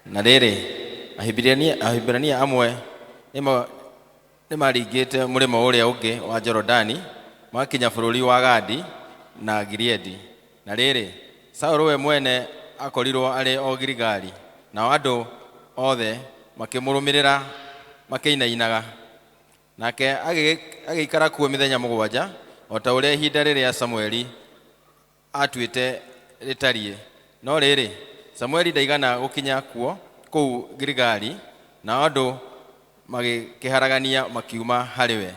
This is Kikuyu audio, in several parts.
Na rĩrĩ, Ahibirania amwe nĩmaringĩte mũrĩmo ũrĩa ũngĩ wa Jorodani, magakinya bũrũri wa Gadi na Gileadi. Na rĩrĩ, Saũlũ we mwene aakorirwo arĩ o Giligali, nao andũ othe makĩmũrũmĩrĩra makĩinainaga. Nake agĩikara kuo mĩthenya 7, o ta ũrĩa ihinda rĩrĩa Samueli aatuĩte rĩtariĩ. No rĩrĩ, Samueli ndaigana gũkinya kuo kũu Giligali, nao andũ magĩkĩharagania makiuma harĩ we.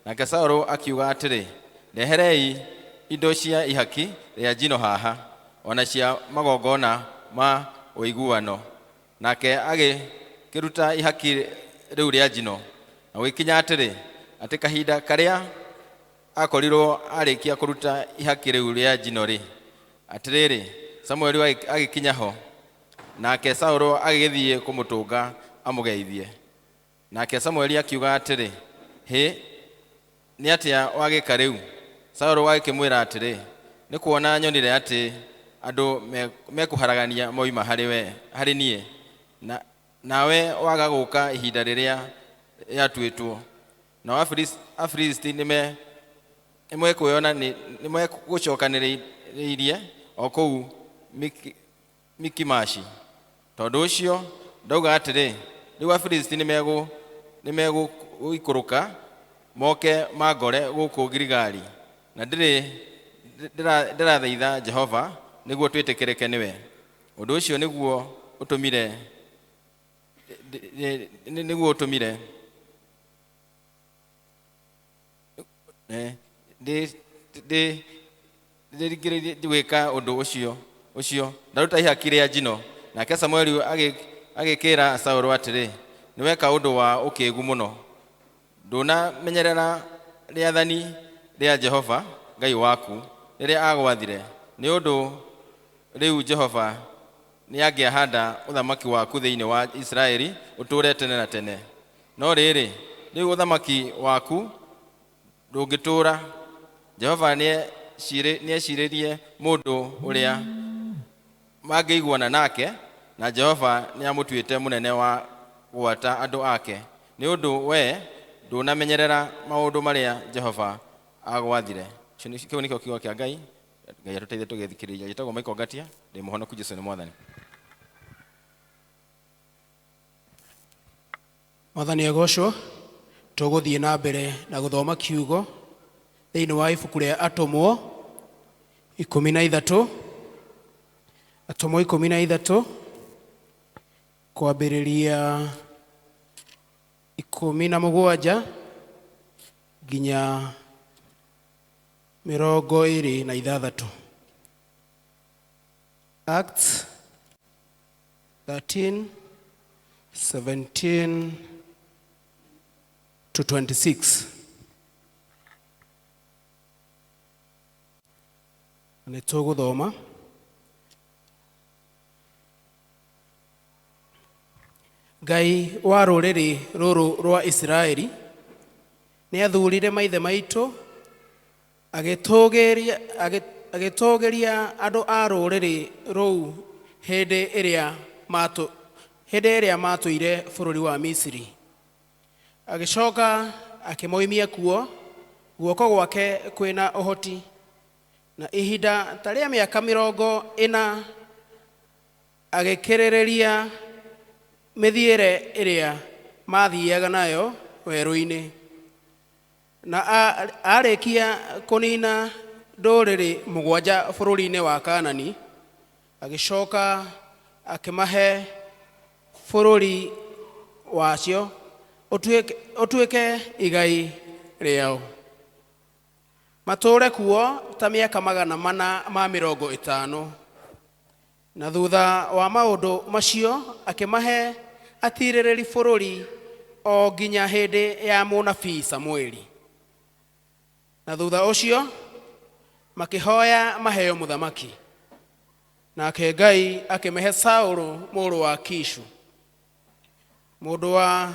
Nake Saũlũ akiuga atĩrĩ, Ndeherei indo cia ihaki rĩa njino haha, o na cia magongona ma ũiguano. Nake agĩkĩruta ihaki rĩu rĩa njino. Na gũgĩkinya atĩrĩ, atĩ kahinda karĩa akorirwo arĩkia kũruta ihaki rĩu rĩa njino-rĩ, atĩrĩrĩ, Samueli agĩkinya ho, nake Saũlũ agĩgĩthiĩ kũmũtũnga amũgeithie. Nake Samueli akiuga atĩrĩ, Hĩ, nĩ atĩa wagĩka rĩu? Saũlũ agĩkĩmwĩra atĩrĩ, Nĩ kuona nyonire atĩ andũ mekũharagania moima harĩ we, harĩ niĩ, na nawe waga gũka ihinda rĩrĩa rĩatuĩtwo. Nao Afilisti nĩmegũcokanĩrĩirie o kũu Mikimashi. Tondũ ũcio ndauga atĩrĩ, rĩu Afilisti nĩmegũikũrũka moke mangore gũkũ Giligali, na ndĩrĩ ndĩrathaitha Jehova nĩguo twĩtĩkĩrĩke nĩwe. Ũndũ ũcio nĩguo ũtũmire nĩguo ũtũmire ndĩringĩrĩrie gwĩka ũndũ ũcio ndaruta ihaki rĩa njino. Nake Samueli agĩkĩra Saũlũ atĩrĩ, nĩweka ũndũ wa ũkĩĩgu mũno, ndũnamenyerera rĩathani rĩa Jehova Ngai waku rĩrĩa agwathire, nĩ ũndũ rĩu Jehova nĩangĩahanda ũthamaki waku thĩinĩ wa Isiraeli ũtũũre tene na tene. No rĩrĩ, rĩu ũthamaki waku ndũngĩtũũra. Jehova nĩecirĩrie mũndũ ũrĩa mangĩiguana nake, na Jehova nĩamũtuĩte mũnene wa gwata andũ ake, nĩ ũndũ we ndũnamenyerera maũndũ marĩa Jehova agwathire. Kĩu nĩkĩo kiugo kĩa Ngai. Ngai atũteithie tũgĩthikĩrĩria. Njĩtagwo Michael Ngatia, ndĩ mũhonoku, Jesũ nĩ Mwathani. Mwathani agocwo. Tũgũthiĩ na mbere na gũthoma kiugo thĩinĩ wa ibuku rĩa Atũmwo 13, Atũmwo 13, kwambĩrĩria 17 nginya 26. Acts 13, 17 to 26. Nĩ tũgũthoma. Ngai wa rũrĩrĩ rũrũ rwa Isiraeli nĩ athurire maithe maitũ, agĩtũgĩria andũ a rũrĩrĩ rũu hĩndĩ ĩrĩa matũire bũrũri wa Misiri. Agĩcoka akĩmoimia kuo guoko gwake kwĩna ũhoti, na ihinda ta rĩa mĩaka 40 agĩkĩrĩrĩria mĩthiĩre ĩrĩa mathiaga nayo werũ-inĩ. Na arĩkia kũnina ndũrĩrĩ 7 bũrũri-inĩ wa Kaanani, agĩcoka akĩmahe bũrũri wacio ũtuĩke igai rĩao, matũũre kuo ta mĩaka 450. Na thutha wa maũndũ macio akĩmahe atirĩrĩri bũrũri o nginya hĩndĩ ya mũnabii Samueli. Na thutha ũcio makĩhoya maheo mũthamaki, nake Ngai akĩmahe Saũlũ mũrũ wa Kishu, mũndũ wa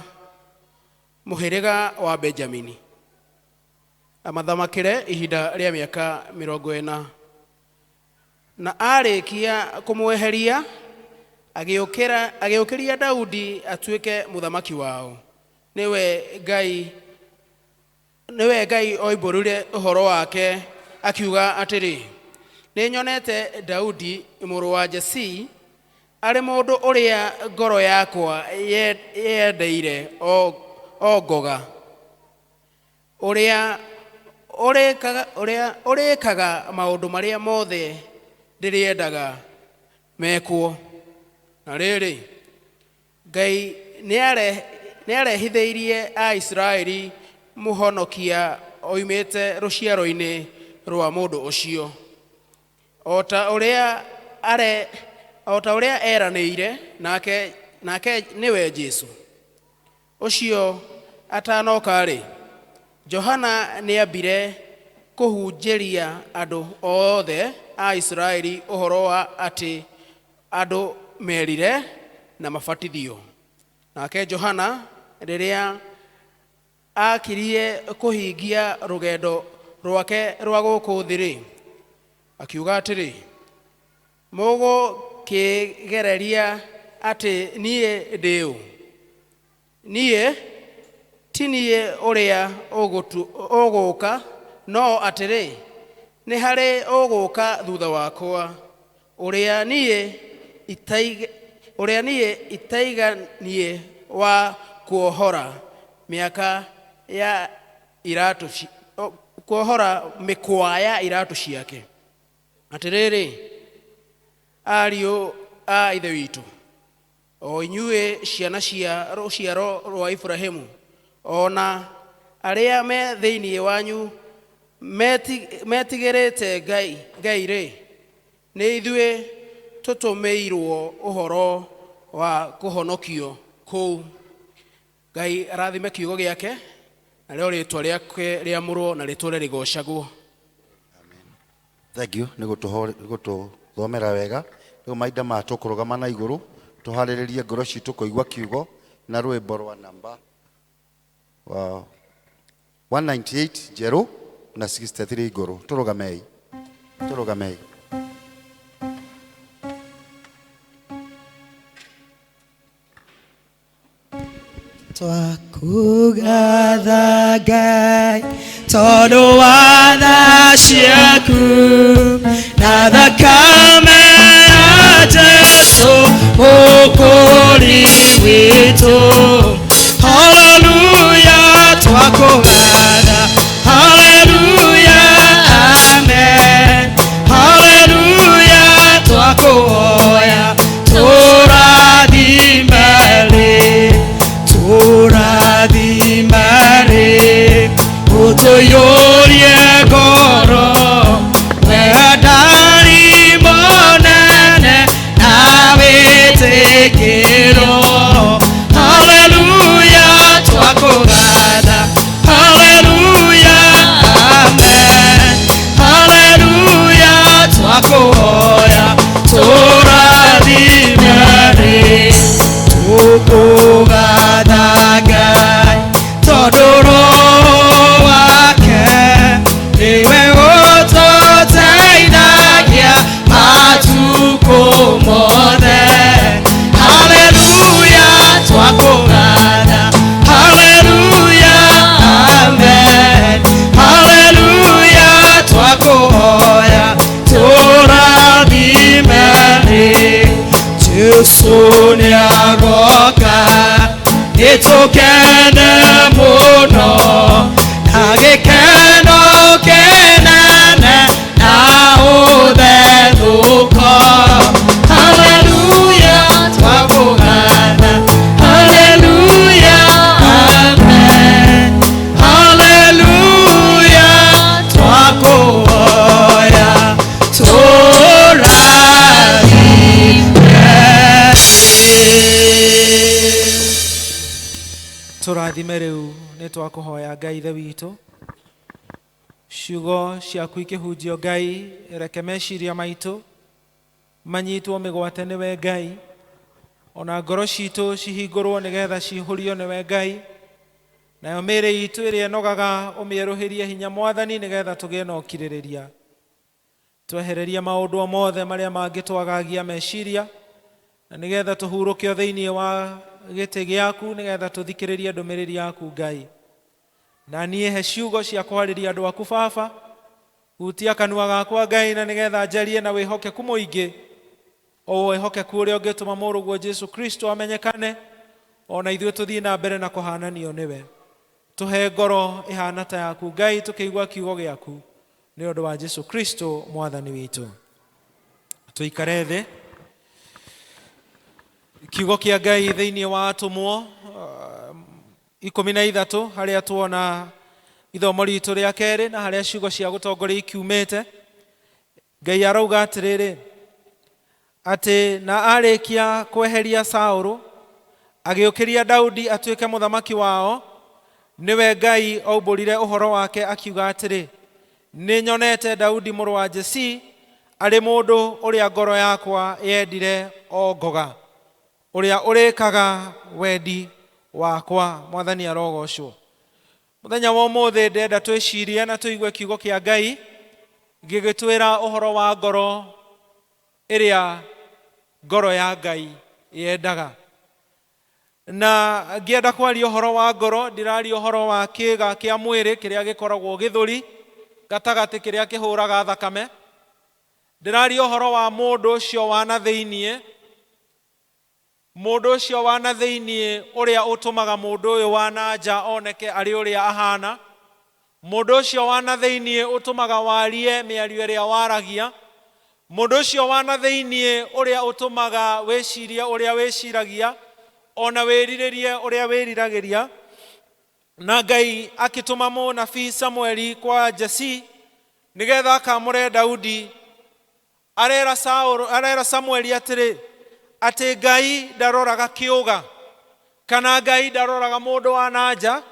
mũhĩrĩga wa Benjamini, amathamakĩre ihinda rĩa mĩaka 40. Na arĩkia kũmweheria, Agĩũkĩria Daudi atuĩke mũthamaki wao. Nĩwe Ngai oimbũrire ũhoro wake akiuga atĩrĩ, nĩnyonete Daudi mũrũ wa Jesii arĩ mũndũ ũrĩa ngoro yakwa yendeire o ngoga, ũrĩa ũrĩkaga maũndũ marĩa mothe ndĩrĩendaga mekwo. Na rĩrĩ, Ngai nĩarehithĩirie Aisiraeli mũhonokia oimĩte rũciaro-inĩ rwa mũndũ ũcio, o ta ũrĩa eranĩire, nake nĩwe Jesũ. Ũcio atanoka-rĩ, Johana nĩambire kũhunjĩria andũ othe a Isiraeli ũhoro wa atĩ andũ merire na mabatithio. Nake Johana rĩrĩa akirie kũhingia rũgendo rwake rwa gũkũ thĩ-rĩ, akiuga atĩrĩ, mũgũkĩgereria atĩ niĩ ndĩ ũ? Niĩ ti niĩ ũrĩa ũgũũka, no atĩrĩ, nĩ harĩ ũgũũka thutha wakwa, ũrĩa niĩ itaiganie wa kuohora mĩaka ya iratũ kuohora mĩkwa ya iratũ ciake. Atĩrĩrĩ, ariũ a Ithe witũ, o inyuĩ ciana cia rũciaro rwa Iburahĩmu, o na arĩa me thĩinĩ wanyu metigĩrĩte Ngai-rĩ, nĩ ithuĩ tũtũmĩirwo ũhoro wa kũhonokio kũu. Ngai arathime kiugo gĩake, narĩo rĩtwa rĩake rĩamũrwo na rĩtũre rĩgocagwo. Thank you nĩ gũtũthomera wega. Rĩu mahinda ma tũkũrũgama na igũrũ tũharĩrĩrie ngoro citũ kũigua kiugo na rwĩmbo rwa namba wa 198 njerũ na 63 ngũrũ. Tũrũgamei, tũrũgamei. Twakũgatha Ngai tondũ wa tha ciaku na thakame ya Jesũ mũkũri witũ. Haleluya, twakũgatha. Haleluya, amen. Haleluya, twakũhoya tũrathime rĩ, tũrathime rĩ, ũtũiyũrie ngoro wendani mũnene na wĩtĩkĩro. Haleluya, twakũgatha. Haleluya, amen. Haleluya, twakũhoya tũrathime rĩ. Tũkũgatha Ngai tondũ Roho wake nĩwe ũtũteithagia matukũ mothe. Haleluya, twakũgatha. Haleluya, amen. Haleluya, twakũhoya tũrathime rĩ. Jesu nĩagoka, nĩtũkene mũno na gĩkeno kĩnene na ũthethũko. Haleluya, twakũgatha. Haleluya, amen. Haleluya, twakũhoya tũrathime. Tũrathime rĩu, nĩ twakũhoya Ngai Ithe witũ, ciugo ciaku ikĩhunjio, Ngai, reke meciria maitũ manyitwo mĩgwate nĩwe Ngai, ona ngoro citũ cihingũrwo nĩgetha cihũrio nĩwe Ngai, nayo mĩĩrĩ itũ ĩrĩa ĩnogaga ũmĩerũhĩrie hinya, Mwathani, nĩgetha tũgĩe na ũkirĩrĩria. Twehererie maũndũ o mothe marĩa mangĩtwagagia meciria na Na nĩgetha tũhurũke o thĩinĩ wa gĩtĩ gĩaku, nĩgetha tũthikĩrĩrie ndũmĩrĩri yaku Ngai. Na niĩ he ciugo cia kwarĩria andũ aku Baba, hutia kanua gakwa Ngai, na nĩgetha njarie na wĩhokeku mũingĩ, o wĩhokeku ũrĩa ũngĩtũma mũrũguo Jesu Kristo amenyekane, ona ithuĩ tũthiĩ na mbere na kũhananio nĩwe. Tũhe ngoro ĩhana ta yaku Ngai, tũkĩigua kiugo gĩaku, nĩ ũndũ wa Jesu Kristo mwathani witũ. Tũikare thĩ. Kiugo kĩa Ngai thĩinĩ wa atũmwo 13, harĩa tuona ithomo ritũ rĩa kerĩ na harĩa ciugo cia gũtongoria ikiumĩte. Ngai arauga atĩrĩrĩ, atĩ na arĩkia kweheria Saũlũ, agĩũkĩria Daudi atuĩke mũthamaki wao, nĩwe Ngai aumbũrire ũhoro wake akiuga atĩrĩ, nĩ nyonete Daudi mũrũ wa Jesii arĩ mũndũ ũrĩa ngoro yakwa yendire o ngoga, ũrĩa ũrĩkaga wendi wakwa. Mwathani arogocwo. Mũthenya wa ũmũthĩ ndĩrenda twĩcirie na tũigue kiugo kĩa Ngai gĩgĩtwĩra ũhoro wa ngoro ĩrĩa ngoro ya Ngai yendaga. Na ngĩenda kwaria ũhoro wa ngoro, ndĩraria ũhoro wa kĩĩga kĩa mwĩrĩ kĩrĩa gĩkoragwo gĩthũri gatagatĩ, kĩrĩa kĩhũraga thakame. Ndĩraria ũhoro wa mũndũ ũcio wa na thĩiniĩ, mũndũ ũcio wa na thĩiniĩ ũrĩa ũtũmaga mũndũ ũyũ wa na nja oneke arĩ ũrĩa ahana, mũndũ ũcio wa na thĩiniĩ ũtũmaga warie mĩario ĩrĩa waragia, mũndũ ũcio wa na thĩiniĩ ũrĩa ũtũmaga wĩcirie ũrĩa wĩciragia, ona wĩrirĩrie ũrĩa wĩriragĩria. Na Ngai akĩtũma mũnabii Samueli kwa Jesii nĩgetha akamũre Daudi. Arera Saũlũ, arera Samueli atĩrĩ, atĩ Ngai ndaroraga kĩũga, kana Ngai ndaroraga mũndũ wa na nja,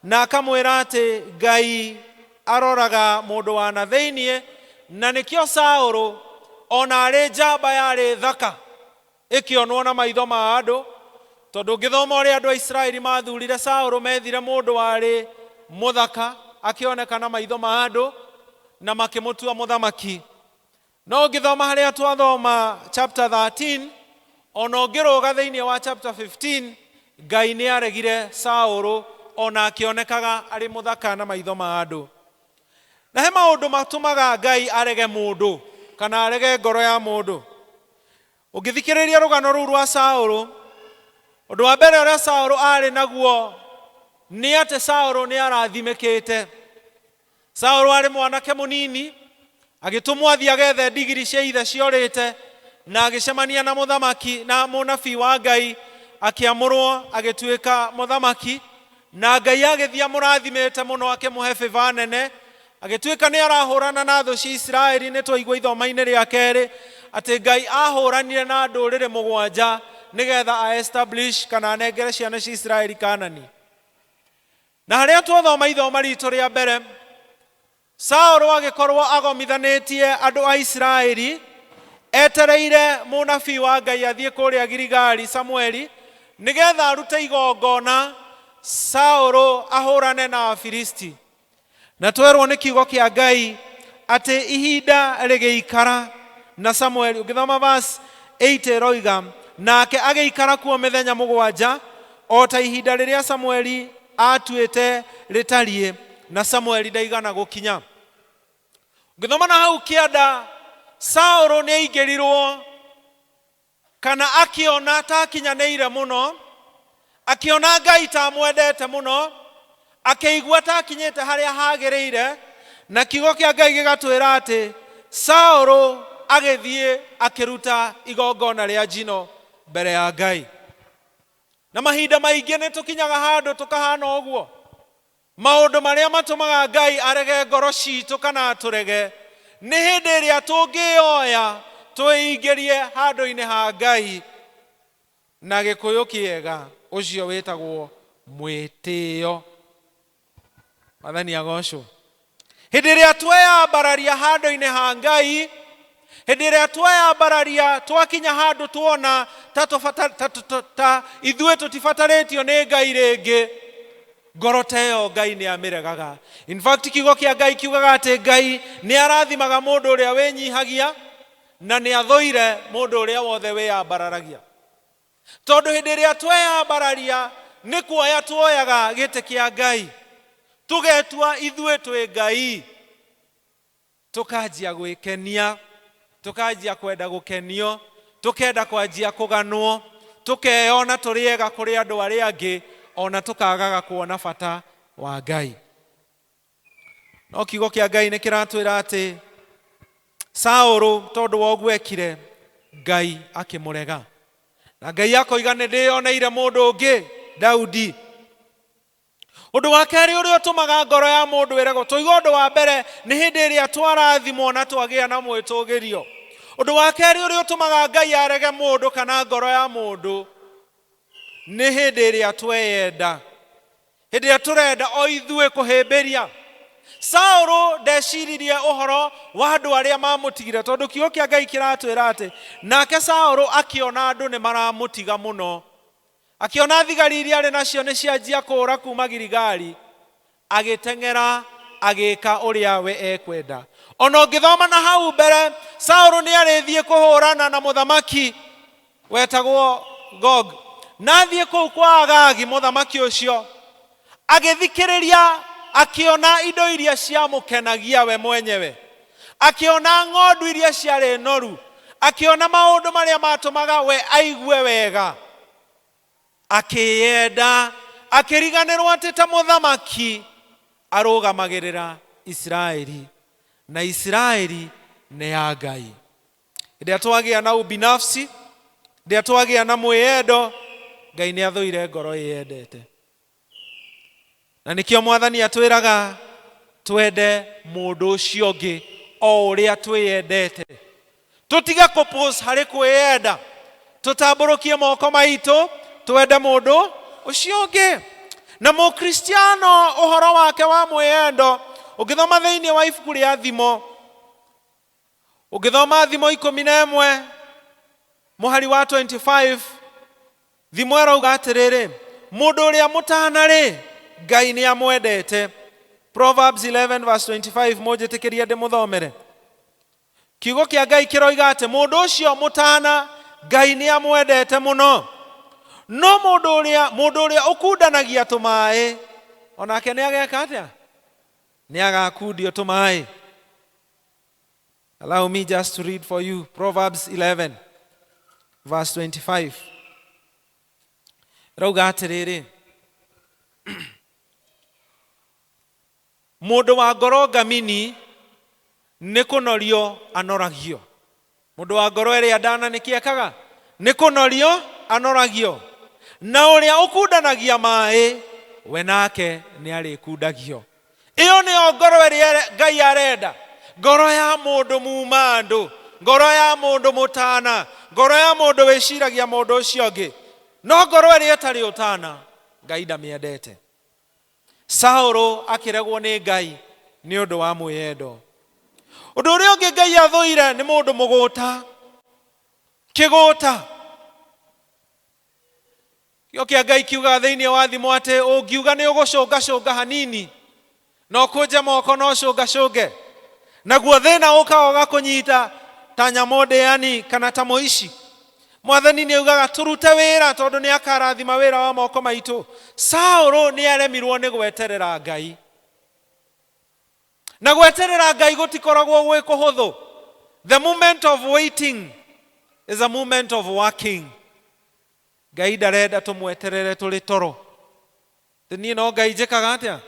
na akamwĩra atĩ Ngai aroraga mũndũ wa na thĩiniĩ. Na nĩkĩo Saũlũ ona arĩ njamba yarĩ thaka ĩkĩonwo na maitho ma andũ, tondũ ũngĩthoma ũrĩa andũ a Isiraeli mathurire Saũlũ, methire mũndũ warĩ mũthaka akĩoneka na maitho ma andũ na makĩmũtua mũthamaki. No ũngĩthoma harĩa twathoma chapter 13, ona ũngĩrũga thĩinĩ wa chapter 15, Ngai nĩ aregire Saũlũ ona akĩonekaga arĩ mũthaka na maitho ma andũ. Na he maũndũ matũmaga Ngai arege mũndũ kana arege ngoro ya mũndũ. Ũngĩthikĩrĩria rũgano rũu rwa Saũlũ, ũndũ wa mbere ũrĩa Saũlũ arĩ naguo nĩ atĩ Saũlũ nĩ arathimĩkĩte. Saũlũ arĩ mwanake mũnini, agĩtũmwo athiĩ agethe ndigiri cia ithe ciorĩte, na agĩcemania na mũthamaki na mũnabii wa Ngai, akĩamũrwo agĩtuĩka mũthamaki, na Ngai agĩthiĩ amũrathimĩte mũno, akĩmũhe favor nene, agĩtuĩka nĩ arahũrana na thũ cia Isiraeli. Nĩ twaigua ithoma-inĩ rĩa kerĩ atĩ Ngai ahũranire na ndũrĩrĩ 7 nĩgetha a establish kana anengere ciana cia Isiraeli Kanani. Na harĩa twathoma ithoma ritũ rĩa mbere, Saũlũ agĩkorwo agomithanĩtie andũ a Isiraeli, etereire mũnabii wa Ngai athiĩ kũrĩa Giligali, Samueli, nĩgetha arute igongona Saũlũ ahũrane na Afilisti. Na twerwo nĩ kiugo kĩa Ngai atĩ ihinda rĩgĩikara na Samueli, ũngĩthoma verse 8 ĩroiga, nake agĩikara kuo mĩthenya 7, o ta ihinda rĩrĩa Samueli atuĩte rĩtariĩ, na Samueli ndaigana gũkinya. Ũngĩthoma na hau kĩanda, Saũlũ nĩ aingĩrirwo kana akĩona ta akinyanĩire mũno, akĩona Ngai ta amwendete mũno, akĩigua ta akinyĩte harĩa hagĩrĩire, na kiugo kĩa Ngai gĩgatwĩra atĩ Saũlũ agĩthiĩ akĩruta igongona rĩa njino mbere ya Ngai. Na mahinda maingĩ nĩ tũkinyaga handũ tũkahana ũguo. Maũndũ marĩa matũmaga Ngai arege ngoro citũ kana atũrege nĩ hĩndĩ ĩrĩa tũngĩoya twĩingĩrie handũ-inĩ ha Ngai. Na Gĩkũyũ kĩega ũcio wĩtagwo mwĩtĩo. Mwathani agocwo. Hĩndĩ ĩrĩa tweyambararia handũ-inĩ ha Ngai, hĩndĩ ĩrĩa tweyambararia twakinya handũ tuona ta ta ithuĩ tũtibatarĩtio nĩ Ngai rĩngĩ, ngoro ta ĩyo Ngai nĩ amĩregaga. In fact, kiugo kĩa Ngai kiugaga atĩ Ngai nĩ arathimaga mũndũ ũrĩa wĩnyihagia na nĩ athũire mũndũ ũrĩa wothe wĩyambararagia. Tondũ hĩndĩ ĩrĩa tweyambararia nĩ kuoya tuoyaga gĩtĩ kĩa Ngai, tũgetua ithuĩ twĩ Ngai, tũkanjia gwĩkenia, tũkanjia kwenda gũkenio, tũkenda kwanjia kũganwo, tũkeyona tũrĩ ega kũrĩ andũ arĩa angĩ, ona tũkagaga kuona bata wa Ngai. No kiugo kĩa Ngai nĩ kĩratwĩra atĩ Saũlũ tondũ wa ũguo ekire, Ngai akĩmũrega. Na Ngai akoiga nĩ ndĩyoneire mũndũ ũngĩ, Daudi. Ũndũ wa kerĩ ũrĩa ũtũmaga ngoro ya mũndũ ĩregwo, tũiga ũndũ wa mbere nĩ hĩndĩ ĩrĩa twarathimwo na twagĩa na mwĩtũgĩrio. Ũndũ wa kerĩ ũrĩa ũtũmaga Ngai arege mũndũ kana ngoro ya mũndũ nĩ hĩndĩ ĩrĩa tweyenda, hĩndĩ ĩrĩa tũrenda o ithuĩ kũhĩmbĩria. Saũlũ ndeciririe ũhoro wa andũ arĩa mamũtigire, tondũ kiugo kĩa Ngai kĩratwĩra atĩ nake Saũlũ akĩona andũ nĩ maramũtiga mũno, akĩona thigari iria arĩ nacio nĩ cianjia kũũra kuma Giligali, agĩteng'era agĩka ũrĩa we ekwenda. Ona ũngĩthoma na hau mbere, Saũlũ nĩ arĩthiĩ kũhũrana na mũthamaki wetagwo Gog, na athiĩ kũu kwa Agagi mũthamaki ũcio agĩthikĩrĩria, akĩona indo iria ciamũkenagia we mwenyewe, akĩona ng'ondu iria ciarĩ noru, akĩona maũndũ marĩa matũmaga we aigue wega, akĩyenda, akĩriganĩrwo atĩ ta mũthamaki arũgamagĩrĩra Isiraeli, na Isiraeli nĩ ya Ngai. Hĩndĩ ĩrĩa twagĩa na ubinafsi, hĩndĩ ĩrĩa twagĩa na mwĩyendo, Ngai nĩ athũire ngoro ĩyendete. Na nĩkĩo Mwathani atwĩraga twende mũndũ ũcio ũngĩ o ũrĩa twĩyendete, tũtige kũpose harĩ kwĩyenda, tũtambũrũkie moko maitũ twende mũndũ ũcio ũngĩ. Na mũkristiano ũhoro wake wa mwĩyendo ũngĩthoma thĩinĩ wa ibuku rĩa Thimo, ũngĩthoma Thimo 11 mũhari wa 25, Thimo ĩrauga atĩrĩrĩ, mũndũ ũrĩa mũtana rĩ, Ngai nĩ amwendete. Proverbs 11 verse 25, mũnjĩtĩkĩrie ndĩmũthomere. Kiugo kĩa Ngai kĩroiga atĩ mũndũ ũcio mũtana Ngai nĩ amwendete mũno, no mũndũ ũrĩa ũkundanagia tũmaĩ onake nĩ ageka atĩa? Nĩ agakundio tũmaĩ. Allow me just to read for you Proverbs 11 verse 25. Rauga atĩrĩrĩ, mũndũ wa ngoro ngamini nĩ kũnorio anoragio. Mũndũ wa ngoro ĩrĩa ndana nĩ kĩekaga? Nĩ kũnorio anoragio. Na ũrĩa ũkundanagia maĩ we nake nĩ arĩkundagio. Ĩyo nĩyo ngoro ĩrĩa Ngai arenda, ngoro ya mũndũ muma andũ, ngoro ya mũndũ mũtana, ngoro ya mũndũ wĩciragia mũndũ ũcio ũngĩ. No ngoro ĩrĩa ĩtarĩ ũtana, Ngai ndamĩendete. Saũlũ akĩregwo nĩ Ngai nĩ ũndũ wa mwĩyendo. Ũndũ ũrĩa ũngĩ Ngai athũire nĩ mũndũ mũgũta, kĩgũta. Kĩo kĩa Ngai kiugaga thĩinĩ wa Thimo atĩ ũngiuga nĩ ũgũcũngacũnga hanini, na ũkũnje moko na ũcũngacũnge, naguo thĩna ũkaga ũgakũnyita ta nyamũ ndĩani kana ta mũici. Mwathani nĩ augaga tũrute wĩra tondũ nĩ akarathima wĩra wa moko maitũ. Saũlũ nĩ aremirwo nĩ gweterera Ngai. Na gweterera Ngai gũtikoragwo gwĩ kũhũthũ. The moment of waiting is a moment of working. Ngai ndarenda tũmweterere tũrĩ toro. Atĩ niĩ no Ngai njĩkaga atĩa?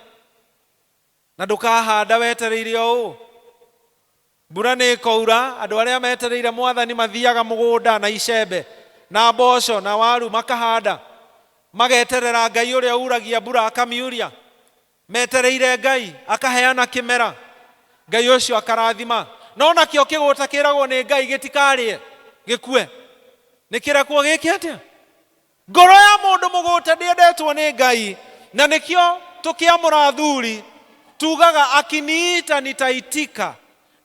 Na ndũkahanda wetereire o ũũ. Mbura nĩ ĩkoura, andũ arĩa metereire Mwathani mathiaga mũgũnda na icembe na mboco na waru makahanda, mageterera Ngai ũrĩa uragia mbura akamiuria. Metereire Ngai akaheana kĩmera, Ngai ũcio akarathima. No nakĩo kĩgũta kĩragwo nĩ Ngai gĩtikarĩe gĩkue, nĩ kĩrekwo gĩke atĩa? Ngoro ya mũndũ mũgũta ndĩendetwo nĩ Ngai, na nĩkĩo tũkĩamũra athuri tugaga akiniita nitaitika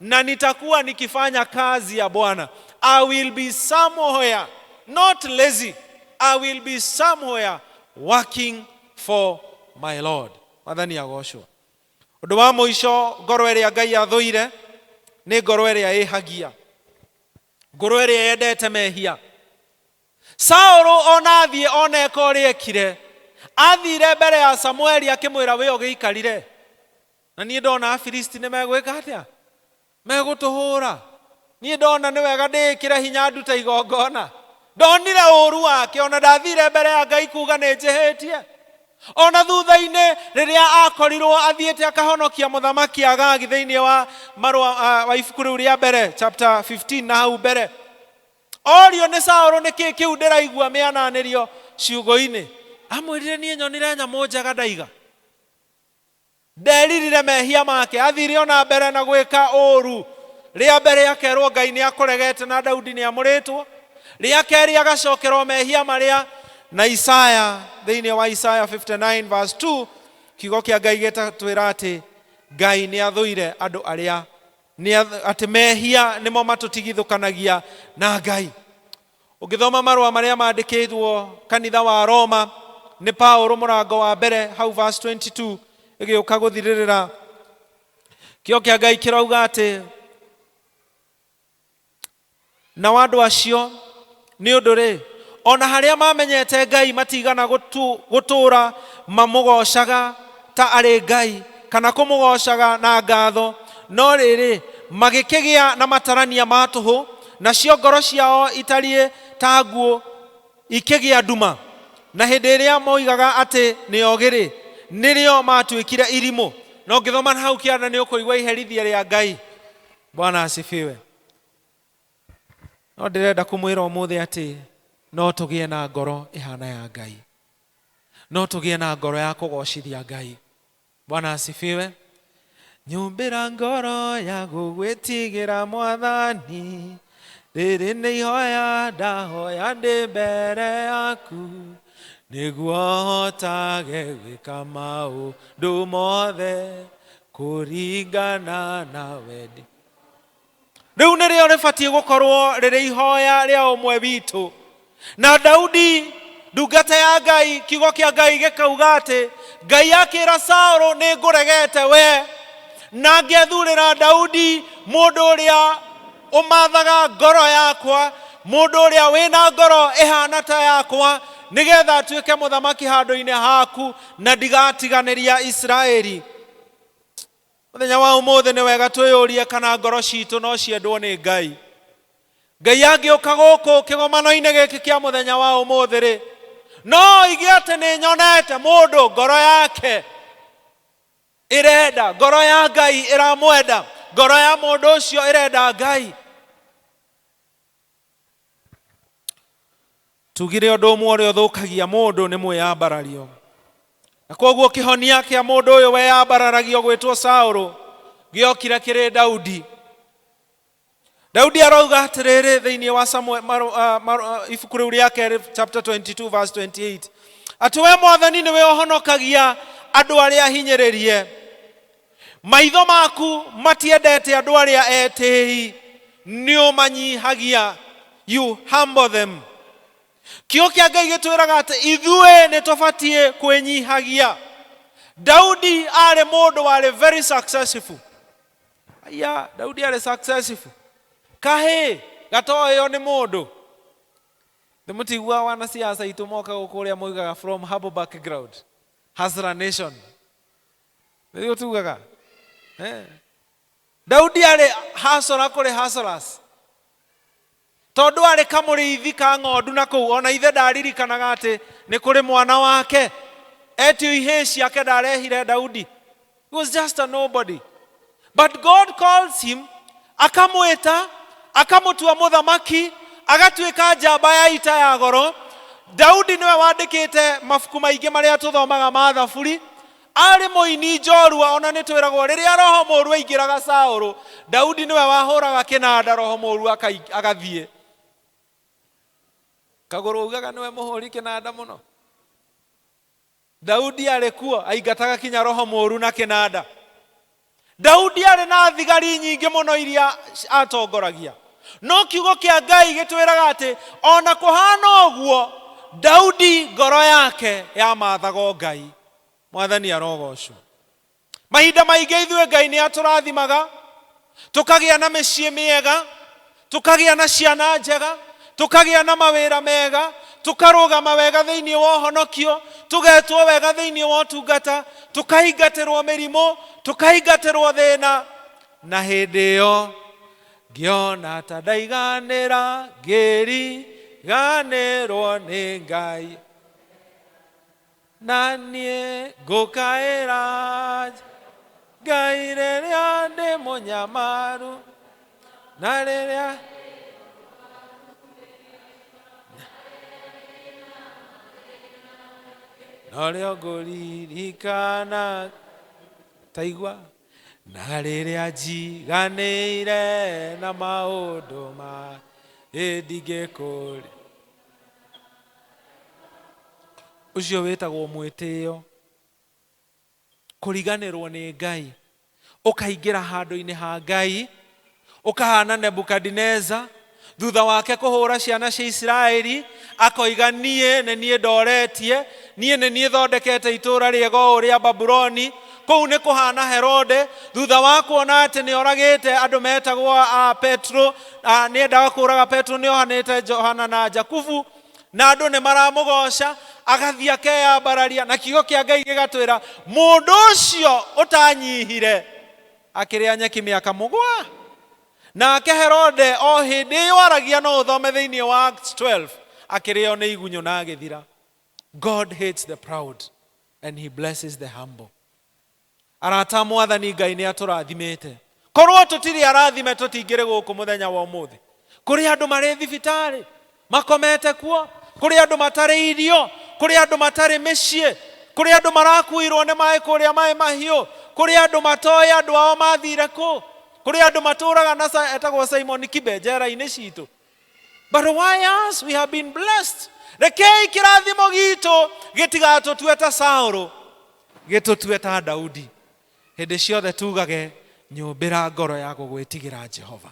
na nitakuwa nikifanya kazi ya Bwana. I will be somewhere, not lazy. I will be somewhere working for my Lord. Mwathani agocwo. Ũndũ wa mũico, ngoro ĩrĩa Ngai athũire nĩ ngoro ĩrĩa ĩhagia, ngoro ĩrĩa yendete mehia. Saũlũ ona athiĩ ona eka ũrĩa ekire, athire mbere ya Samueli akĩmwĩra we ũgĩikarire na niĩ ndona Afilisti nĩ megwĩka atĩa, megũtũhũra. Niĩ ndona nĩ wega ndĩĩkĩre hinya ndute igongona. Ndonire ũũru wake, ona ndathire mbere ya Ngai kuga nĩ njĩhĩtie. Ona thutha-inĩ rĩrĩa akorirwo athiĩte akahonokia mũthamaki Agagi thĩinĩ wa marũa wa ibuku rĩu rĩa mbere chapter 15 na hau mbere, orio nĩ Saũlũ nĩkĩ kĩu ndĩraigua mĩananĩrio ciugo-inĩ, amwĩrire niĩ nyonire nyamũ njega ndaiga. Nderirire mehia make, athire ona mbere na gwĩka ũũru. Rĩa mbere akerwo Ngai nĩ akũregete na Daudi nĩ amũrĩtwo. Rĩa kerĩ agacokerwo mehia marĩa na Isaya thĩinĩ wa Isaya 59 verse 2 kiugo kĩa Ngai gĩtatwĩra atĩ Ngai nĩ athũire andũ arĩa nĩ atĩ mehia nĩmo matũtigithũkanagia na Ngai. Ũngĩthoma marũa marĩa mandĩkĩtwo kanitha wa Roma nĩ Paulo mũrango wa mbere hau verse 22 ĩgĩũka gũthirĩrĩra, kĩo kĩa Ngai kĩrauga atĩ nao andũ acio nĩ ũndũ rĩ ona harĩa mamenyete Ngai matigana gũtũra mamũgocaga ta arĩ Ngai kana kũmũgocaga na ngatho, no rĩrĩ magĩkĩgĩa na matarania ma tũhũ, nacio ngoro ciao itariĩ ta nguo ikĩgĩa nduma, na hĩndĩ ĩrĩa moigaga atĩ nĩ ogĩ-rĩ, nĩrĩo matuĩkire irimũ. Na ũngĩthoma na hau kĩanda nĩ ũkũigua iherithia rĩa Ngai. Bwana asifiwe. No ndĩrenda kũmwĩra ũmũthĩ atĩ no tũgĩe na ngoro ĩhana ya Ngai, no tũgĩe na ngoro ya kũgocithia Ngai. Bwana asifiwe. Nyumbĩra ngoro ya gũgwĩtigĩra Mwathani, rĩrĩ nĩ ihoya ndahoya ndĩ mbere yaku, nĩguo hotage gwĩka maũndũ mothe kũringana na wendi. Rĩu nĩrĩo rĩbatiĩ gũkorwo rĩrĩ ihoya rĩa ũmwe witũ. Na Daudi ndungata ya Ngai, kiugo kĩa Ngai gĩkauga atĩ Ngai akĩra Saũlũ nĩ ngũregete we, na ngethurĩra Daudi mũndũ ũrĩa ũmathaga ngoro yakwa, mũndũ ũrĩa wĩna ngoro ĩhana ta yakwa, nĩgetha atuĩke mũthamaki handũ-inĩ haku na ndigatiganĩria Isiraeli. Mũthenya wa ũmũthĩ nĩ wega twĩyũrie kana ngoro citũ no ciendwo nĩ Ngai. Ngai angĩũka gũkũ kĩgomano-inĩ gĩkĩ kĩa mũthenya wa ũmũthĩ rĩ, no oige atĩ nĩ nyonete mũndũ ngoro yake ĩrenda, ngoro ya Ngai ĩramwenda, ngoro ya mũndũ ũcio ĩrenda Ngai. Tugire ũndũ ũmwe ũrĩa ũthũkagia mũndũ nĩ mwĩyambarario, na koguo kĩhonia kĩa mũndũ ũyũ weyambararagio gwĩtwo Saũlũ gĩokire kĩrĩ Daudi. Daudi arauga atĩrĩrĩ thĩinĩ wa Samuel, ibuku rĩu rĩa kerĩ chapter 22 verse 28 atĩ we Mwathani nĩwe ũhonokagia andũ arĩa ahinyĩrĩrie, maitho maku matiendete andũ arĩa etĩi, nĩ ũmanyihagia, you humble them. Kiugo kĩa Ngai gĩtwĩraga atĩ ithuĩ nĩ tũbatiĩ kwĩnyihagia. Daudi arĩ mũndũ warĩ very successful. Aya, Daudi arĩ successful. Kahĩ gatoĩo nĩ mũndũ. Nĩmũtigua wanasiasa itũ moka gũkũ ũrĩa moigaga from humble background, Hustler Nation. Nĩguo tugaga. Daudi arĩ hustler kũrĩ hustlers. Tondũ arĩ kamũrĩithi ka ng'ondu na kũu, ona ithe ndaririkanaga atĩ nĩ kũrĩ mwana wake. Etio ihĩĩ ciake ndarehire Daudi. He was just a nobody. But God calls him, akamwĩta, akamũtua mũthamaki, agatuĩka njamba ya ita ya goro. Daudi nĩwe wandĩkĩte mabuku maingĩ marĩa tũthomaga ma Thaburi. Arĩ mũini njorua, ona nĩ twĩragwo rĩrĩa roho mũũru aingĩraga Saũlũ, Daudi nĩwe wahũraga kĩnanda, roho mũũru agathiĩ. Kagũrũ augaga nĩwe mũhũri kĩnanda mũno. Daudi arĩ kuo, aingataga kinya roho mũũru na kĩnanda. Daudi arĩ na thigari nyingĩ mũno iria atongoragia. No kiugo kĩa Ngai gĩtwĩraga atĩ ona kũhana ũguo, Daudi ngoro yake yamathaga Ngai. Mwathani arogocwo. Mahinda maingĩ ithuĩ Ngai nĩ atũrathimaga, tũkagĩa na mĩciĩ mĩega, tũkagĩa na ciana njega, tũkagĩa na mawĩra mega, Tũkarũgama wega thĩinĩ wa ũhonokio, tũgetwo wega thĩinĩ wa ũtungata, tũkaingatĩrwo mĩrimũ, tũkaingatĩrwo thĩna, na hĩndĩ ĩyo ngĩona ta ndaiganĩra, ngĩriganĩrwo nĩ Ngai, na niĩ ngũkaĩra Ngai rĩrĩa ndĩ mũnyamaru, na rĩrĩa norĩo ngũririkana taigua, na rĩrĩa njiganĩire na maũndũ ma ĩndingĩkũri. Ũcio wĩtagwo mwĩtĩo, kũriganĩrwo nĩ Ngai, ũkaingĩra handũ-inĩ ha Ngai, ũkahana Nebukadineza. Thutha wake kũhũra ciana cia Isiraeli, akoiga, niĩ nĩ niĩ ndoretie, niĩ nĩ niĩ thondekete itũũra rĩega ũũ rĩa Babuloni. Kũu nĩ kũhana Herode, thutha wa kuona atĩ nĩ oragĩte andũ metagwo a Petro, nĩ endaga kũũraga Petro, nĩ ohanĩte Johana na Jakubu, na andũ nĩ maramũgoca, agathiĩ akeyambararia, na kiugo kĩa Ngai gĩgatwĩra mũndũ ũcio ũtanyihire akĩrĩa nyeki mĩaka mũgwa. Nake Herode o hĩndĩ ĩyo aragia, no ũthome thĩinĩ wa Acts 12, akĩrĩo nĩ igunyũ na agĩthira. God hates the proud and he blesses the humble. Arata, Mwathani Ngai nĩ atũrathimĩte. Korwo tũtirĩ arathime, tũtingĩrĩ gũkũ mũthenya wa ũmũthĩ. Kũrĩ andũ marĩ thibitarĩ makomete kuo, kũrĩ andũ matarĩ irio, kũrĩ andũ matarĩ mĩciĩ, kũrĩ andũ marakuirwo nĩ maĩ kũrĩa maĩ mahiũ, kũrĩ andũ matoĩ andũ ao mathire kũ, kũrĩ andũ matũraga na etagwo Simon Kibe njera-inĩ citũ. But why us? We have been blessed. Rekei kĩrathimo gitũ gĩtigatũtue ta Saũlũ, gĩtũtue ta Daudi. Hĩndĩ ciothe tugage, nyũmbĩra ngoro ya gũgwĩtigĩra Jehova.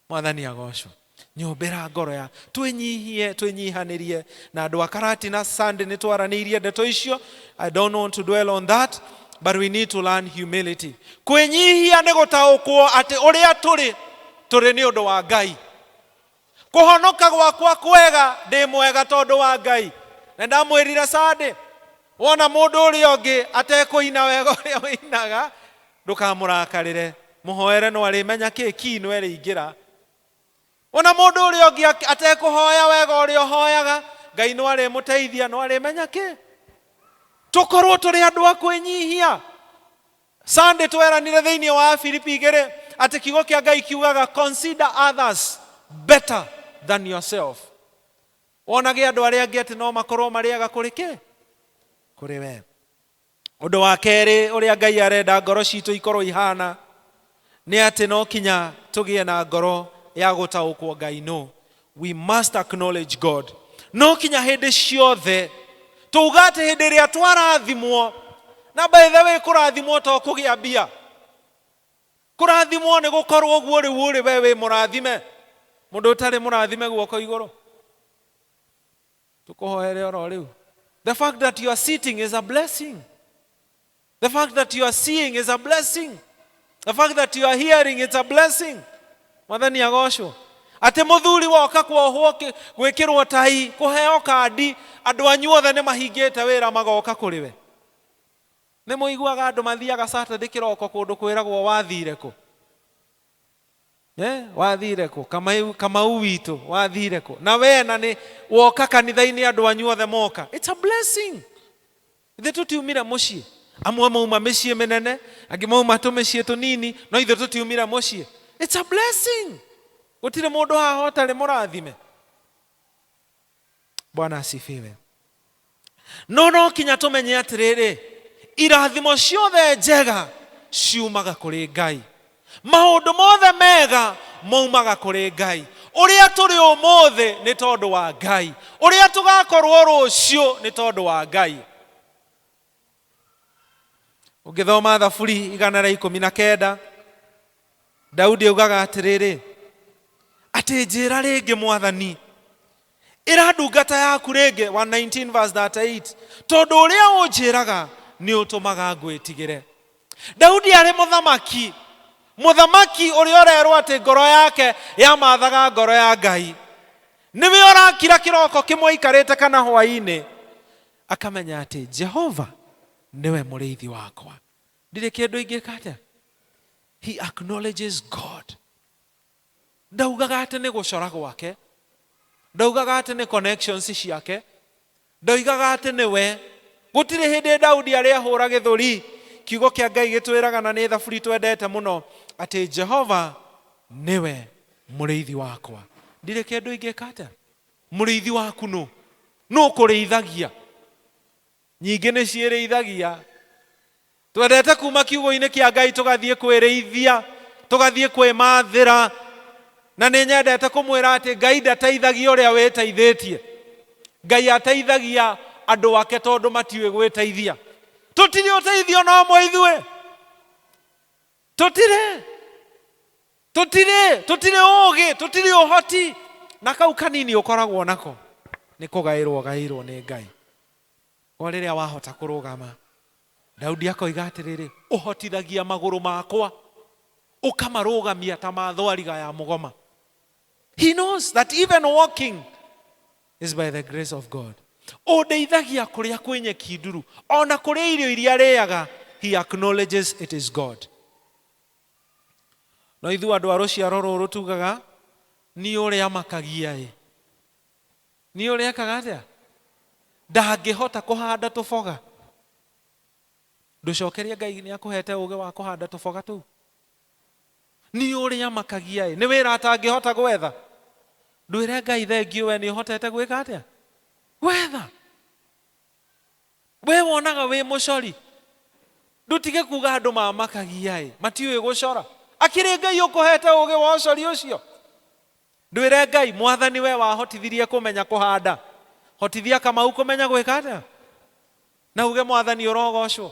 Mwathani agocwo. Nyũmbĩra ngoro ya twĩnyihie, twĩnyihanĩrie na andũ a Karatina. Sunday nĩ twaranĩirie ndeto icio. I don't want to dwell on that, but we need to learn humility. Kwĩnyihia nĩ gũtaũkwo atĩ ũrĩa tũrĩ, tũrĩ nĩ ũndũ wa Ngai. Kũhonoka gwakwa kwega, ndĩ mwega tondũ wa Ngai. Na ndamwĩrire Sunday, wona mũndũ ũrĩa ũngĩ atekũina wega ũrĩa ũinaga, ndũkamũrakarĩre, mũhoere, no arĩmenya kĩ ki no ĩrĩingĩra. Wona mũndũ ũrĩa ũngĩ atekũhoya wega ũrĩa ũhoyaga, Ngai no arĩmũteithia, no arĩmenya kĩ. Tũkorwo tũrĩ andũ a kwĩnyihia. Sunday tweranire thĩinĩ wa Filipi 2 atĩ kiugo kĩa Ngai kiugaga, "Consider others better than yourself." Wonage andũ arĩa angĩ atĩ no makorwo marĩaga kũrĩ kĩ kũrĩ we. Ũndũ wa kerĩ ũrĩa Ngai arenda ngoro citũ ikorwo ihana nĩ atĩ no kinya tũgĩe na ngoro ya gũtaũkwo Ngai no. We must acknowledge God. No kinya hĩndĩ ciothe tuuga atĩ hĩndĩ ĩrĩa twarathimwo, na by the way, kũrathimwo to kũgĩa mbia. Kũrathimwo nĩ gũkorwo ũguo rĩu ũrĩ we wĩ mũrathime. Mũndũ ũtarĩ mũrathime, guoko igũrũ, tũkũhoere oro rĩu. The fact that you are sitting is a blessing. The fact that you are seeing is a blessing. The fact that you are hearing, it's a blessing. Mwathani agocwo. Atĩ mũthuri woka kuohwo, gwĩkĩrwo tai, kũheo kandi, andũ anyu othe nĩ mahingĩte wĩra magoka kũrĩ we. Nĩ mũiguaga andũ mathiaga Saturday kĩroko kũndũ kwĩragwo wathire kũ? Eh, wathire kũ? Kamau, Kamau witũ, wathire kũ? Na we na nĩ woka kanitha-inĩ, andũ anyu othe moka. It's a blessing. Ithuĩ tũtiumire mũciĩ. Amwe mauma mĩciĩ mĩnene, angĩ mauma tũmĩciĩ tũnini, no ithuĩ tũtiumire mũciĩ. It's a blessing. Gũtirĩ mũndũ haha ũtarĩ mũrathime. Bwana asifiwe. No no kinya tũmenye atĩrĩrĩ, irathimo ciothe njega ciumaga kũrĩ Ngai. Maũndũ mothe mega maumaga kũrĩ Ngai. Ũrĩa tũrĩ ũmũthĩ nĩ tondũ wa Ngai. Ũrĩa tũgakorwo rũciũ nĩ tondũ wa Ngai. Ũngĩthoma Thaburi 119, Daudi augaga atĩrĩrĩ, atĩ njĩra rĩngĩ, Mwathani, ĩra ndungata yaku rĩngĩ, 119 verse 38, tondũ ũrĩa ũnjĩraga nĩ ũtũmaga ngwĩtigĩre. Daudi arĩ mũthamaki, mũthamaki ũrĩa ũrerwo atĩ ngoro yake yamathaga ngoro ya Ngai. Nĩwe ũrakira kĩroko kĩmwe aikarĩte kana hwaĩ-inĩ akamenya atĩ Jehova nĩwe mũrĩithi wakwa, ndirĩ kĩndũ ingĩka atĩa. He acknowledges God. Ndaugaga atĩ nĩ gũcora gwake, ndaugaga atĩ nĩ connections ciake, ndoigaga atĩ nĩwe. Gũtirĩ hĩndĩ Daudi arĩ ahũra gĩthũri. Kiugo kĩa Ngai gĩtwĩraga, na nĩ thaburi twendete mũno, atĩ Jehova nĩwe mũrĩithi wakwa, ndirĩ kĩndũ ingĩka atĩa. Mũrĩithi waku nũ? Nũ kũrĩithagia? Nyingĩ nĩ ciĩrĩithagia. Twendete kuma kiugo-inĩ kĩa Ngai tũgathiĩ kwĩrĩithia, tũgathiĩ kwĩmathĩra. Na nĩ nyendete kũmwĩra atĩ Ngai ndateithagia ũrĩa wĩteithĩtie. Ngai ateithagia andũ ake tondũ matiũĩ gwĩteithia. Tũtirĩ ũteithio no ũmwe ithuĩ, tũtirĩ tũtirĩ tũtirĩ ũgĩ, tũtirĩ ũhoti, na kau kanini ũkoragwo nako nĩ kũgaĩrwo gaĩrwo nĩ Ngai. O rĩrĩa wahota kũrũgama, Daudi akoiga atĩrĩrĩ, ũhotithagia magũrũ makwa ũkamarũgamia ta ma thwariga ya mũgoma. He knows that even walking is by the grace of God. Ũndeithagia kũrĩa kwĩ nyeki nduru, ona kũrĩa irio iria arĩaga, he acknowledges it is God. No ithuĩ andũ a rũciaro rũrũ tugaga niĩ ũrĩa makagia ĩ, niĩ ũrĩa ekaga atĩa, ndangĩhota kũhanda tũboga. Ndũcokerie Ngai nĩ akũhete ũgĩ wa kũhanda tũboga tũu. Niĩ ũrĩa makagia ĩ, nĩ wĩra atangĩhota gwetha. Ndwĩre Ngai thengiũ, we nĩ ũhotete gwĩka atĩa, gwetha. We wonaga wĩ mũcori, ndũtige kuga andũ mamakagia ĩ, matiũĩ gũcora. Akĩrĩ Ngai ũkũhete ũgĩ wa ũcori ũcio. Ndwĩre Ngai, Mwathani, we wahotithirie kũmenya kũhanda, hotithia Kamau kũmenya gwĩka atĩa, na uge Mwathani ũrogocwo.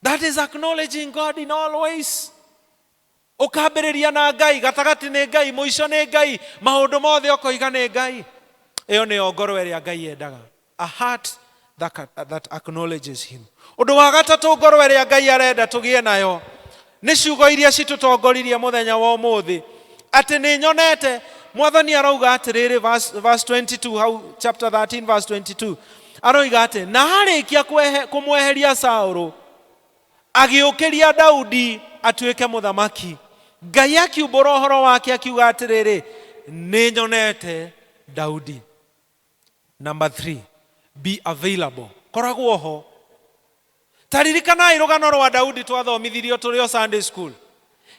That is acknowledging God in all ways. Ũkambĩrĩria na Ngai, gatagatĩ nĩ Ngai, mũico nĩ Ngai, maũndũ mothe ũkoiga nĩ Ngai. Ĩyo nĩyo ngoro ĩrĩa Ngai endaga, a heart that acknowledges him. Ũndũ wa gatatũ ngoro ĩrĩa Ngai arenda tũgĩe nayo nĩ ciugo iria citũtongoririe mũthenya wa ũmũthĩ, atĩ nĩ nyonete Mwathani. Arauga atĩrĩrĩ, verse 22 hau, chapter 13 verse 22, aroiga atĩ na arĩkia kũmweheria Saũlũ, agĩũkĩria Daudi atuĩke mũthamaki. Ngai akiumbũra ũhoro wake akiuga atĩrĩrĩ, nĩ nyonete Daudi. Number 3, be available, koragwo ho. Taririkanai rũgano rwa Daudi twathomithirio tũrĩ o Sunday school.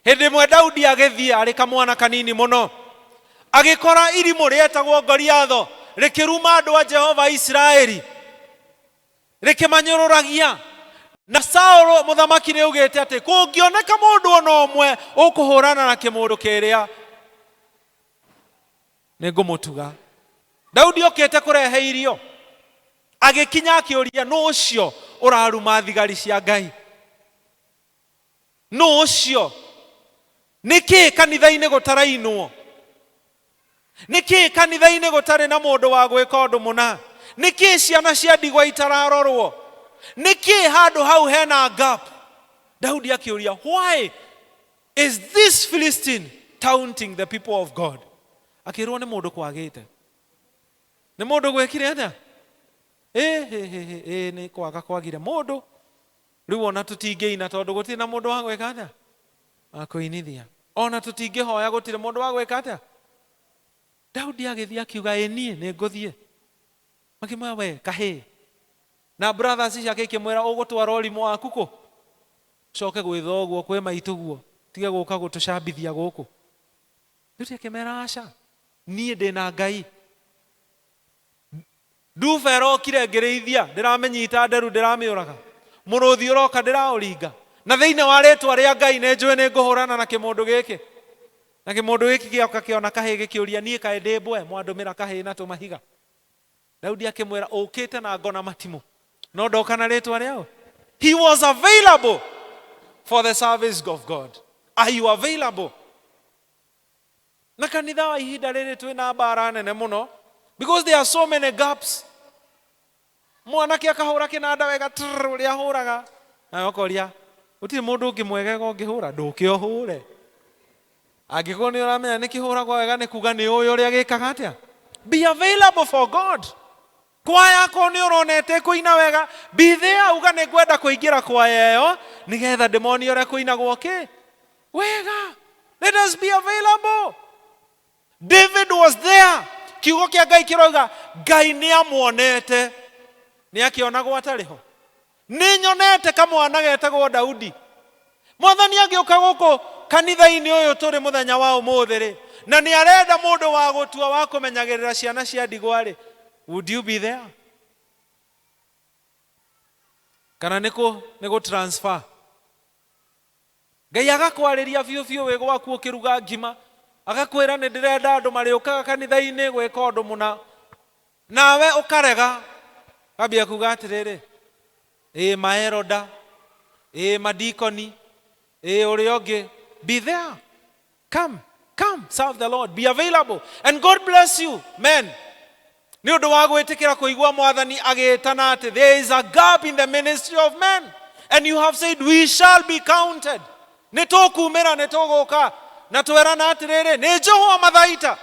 Hĩndĩ ĩmwe Daudi agĩthiĩ arĩ kamwana kanini mũno, agĩkora irimũ rĩetagwo Goliatho rĩkĩruma andũ a Jehova Isiraeli, rĩkĩmanyũrũragia. Na Saũlũ mũthamaki nĩ augĩte atĩ kũngĩoneka mũndũ ona ũmwe ũkũhũrana na kĩmũndũ kĩrĩa, nĩ ngũmũtuga. Daudi okĩte kũrehe irio, agĩkinya akĩũria, nũ ũcio ũraruma thigari cia Ngai? Nũ ũcio? Nĩkĩ kanitha-inĩ gũtarainwo? Nĩkĩ kanitha-inĩ gũtarĩ na mũndũ wa gwĩka ũndũ mũna? Nĩkĩ ciana cia ndigwa itararorwo? Nĩkĩ handũ hau hena gap? Daudi akĩũria, why is this Philistine taunting the people of God? Akĩrwo nĩ mũndũ kwagĩte, nĩ mũndũ gwĩkire atĩa? Ĩ nĩ kwaga kwagire mũndũ. Rĩu ona tũtingĩina tondũ gũtirĩ na mũndũ wa gwĩka atĩa, wa kũinithia. Ona tũtingĩhoya, gũtirĩ mũndũ wa gwĩka atĩa. Daudi agĩthiĩ akiuga, ĩ niĩ nĩ ngũthiĩ. Makĩmwĩra, we kahĩĩ. Na brothers ciake ikĩmwĩra, ũgũtwara ũrimũ waku kũ, ũcoke gwĩ thoguo kwĩ maitũguo, tige gũka gũtũcambithia gũkũ. Daudi akĩmera, aca, niĩ ndĩ na Ngai. Nduba ĩrokire ngĩrĩithia, ndĩramĩnyita nderu, ndĩramĩũraga. Mũrũthi ũroka, ndĩraũringa. Na thĩinĩ wa rĩtwa rĩa Ngai nĩ njũĩ nĩ ngũhũrana na kĩmũndũ gĩkĩ. Na kĩmũndũ gĩkĩ gĩoka kĩona kahĩĩ gĩkĩũria, niĩ kaĩ ndĩ mbwe mwandũmĩra kahĩĩ na tũmahiga? Daudi akĩmwĩra, ũkĩte na ngo na matimũ, no ndoka na rĩtwa rĩao. He was available for the service of God. Are you available? Na kanitha wa ihinda rĩrĩ twĩna mbara nene mũno because there are so many gaps. Mwanake akahũra kĩnanda wega trrr, ũrĩa ahũraga, nawe ũkoria, gũtirĩ mũndũ ũngĩ mwegega ũngĩhũra? Ndũke ũhũre. Angĩkorwo nĩ ũramenya nĩ kĩhũragwo wega nĩ kuga nĩ ũĩ ũrĩa gĩkaga atĩa. Be available for God. Kwaya akorwo nĩ ũrona ĩtekũina wega, be there, uga nĩ ngwenda kũingĩra kwaya ĩyo nĩgetha ndĩmonie ũrĩa kũinagwo kĩ wega. Let us be available. David was there. Kiugo kĩa Ngai kĩroiga Ngai nĩ amuonete. Nĩ akĩonagwo atarĩ ho. Nĩ nyonete kamwana getagwo Daudi. Mwathani angĩũka gũkũ kanitha-inĩ ũyũ tũrĩ mũthenya wa ũmũthĩ rĩ, na nĩ arenda mũndũ wa gũtua wa kũmenyagĩrĩra ciana cia ndigwa rĩ, would you be there? Kana nĩ kũ nĩ gũ transfer? Ngai agakwarĩria biũ biũ wĩ gwaku ũkĩruga ngima, agakwĩra nĩ ndĩrenda andũ marĩũkaga kanitha-inĩ gwĩka ũndũ mũna, nawe ũkarega, ukambia kuga atĩrĩrĩ, ĩĩ maeroda, ĩĩ madikoni, ĩĩ ũrĩa ũngĩ. Be there. Come, come, serve the Lord. Be available. And God bless you, men. Nĩ ũndũ wa gwĩtĩkĩra kũigua Mwathani agĩtana atĩ there is a gap in the ministry of men. And you have said we shall be counted. Nĩ tũkumĩra, nĩ tũgũka. Na twerana atĩrĩrĩ, nĩ njohwo mathaita.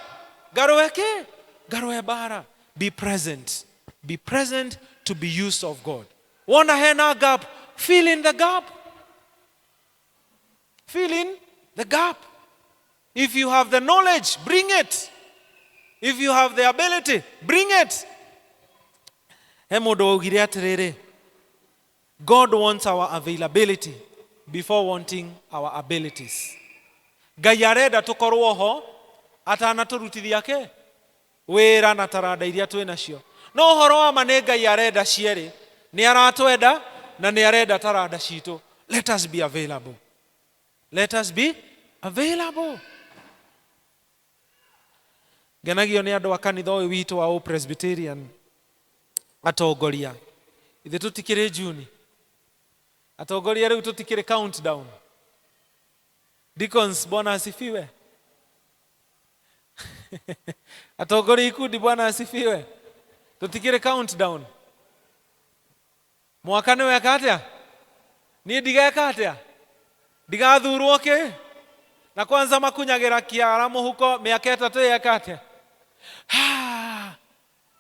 Ngarũe kĩ? Ngarũe mbara. Be present. Be present to be used of God. Wona hena gap, fill in the gap. Fill in the gap. If you have the knowledge, bring it. If you have the ability, bring it. He mũndũ waugire atĩrĩrĩ, God wants our availability before wanting our abilities. Ngai arenda tũkorwo ho atanatũrutithia kĩ wĩra na taranda iria twĩ nacio. No ũhoro wa ma nĩ Ngai arenda cierĩ, nĩ aratwenda na nĩ arenda taranda citũ. Let us be available. Let us be available. Ngenagio nĩ andũ a kanitha ũyũ witũ wa Old Presbyterian atongoria. Ithe tũtikĩrĩ Juni. Atongoria rĩu tũtikĩrĩ countdown. Deacons, Bwana asifiwe. Atongoria ikundi, Bwana asifiwe. Tũtikĩrĩ countdown. Mwaka nĩ weka atĩa? Niĩ ndigeka atĩa? Ndigathurwo kĩ? Na kwanza makunyagĩra kĩara mũhuko mĩaka 3 yeka atĩa?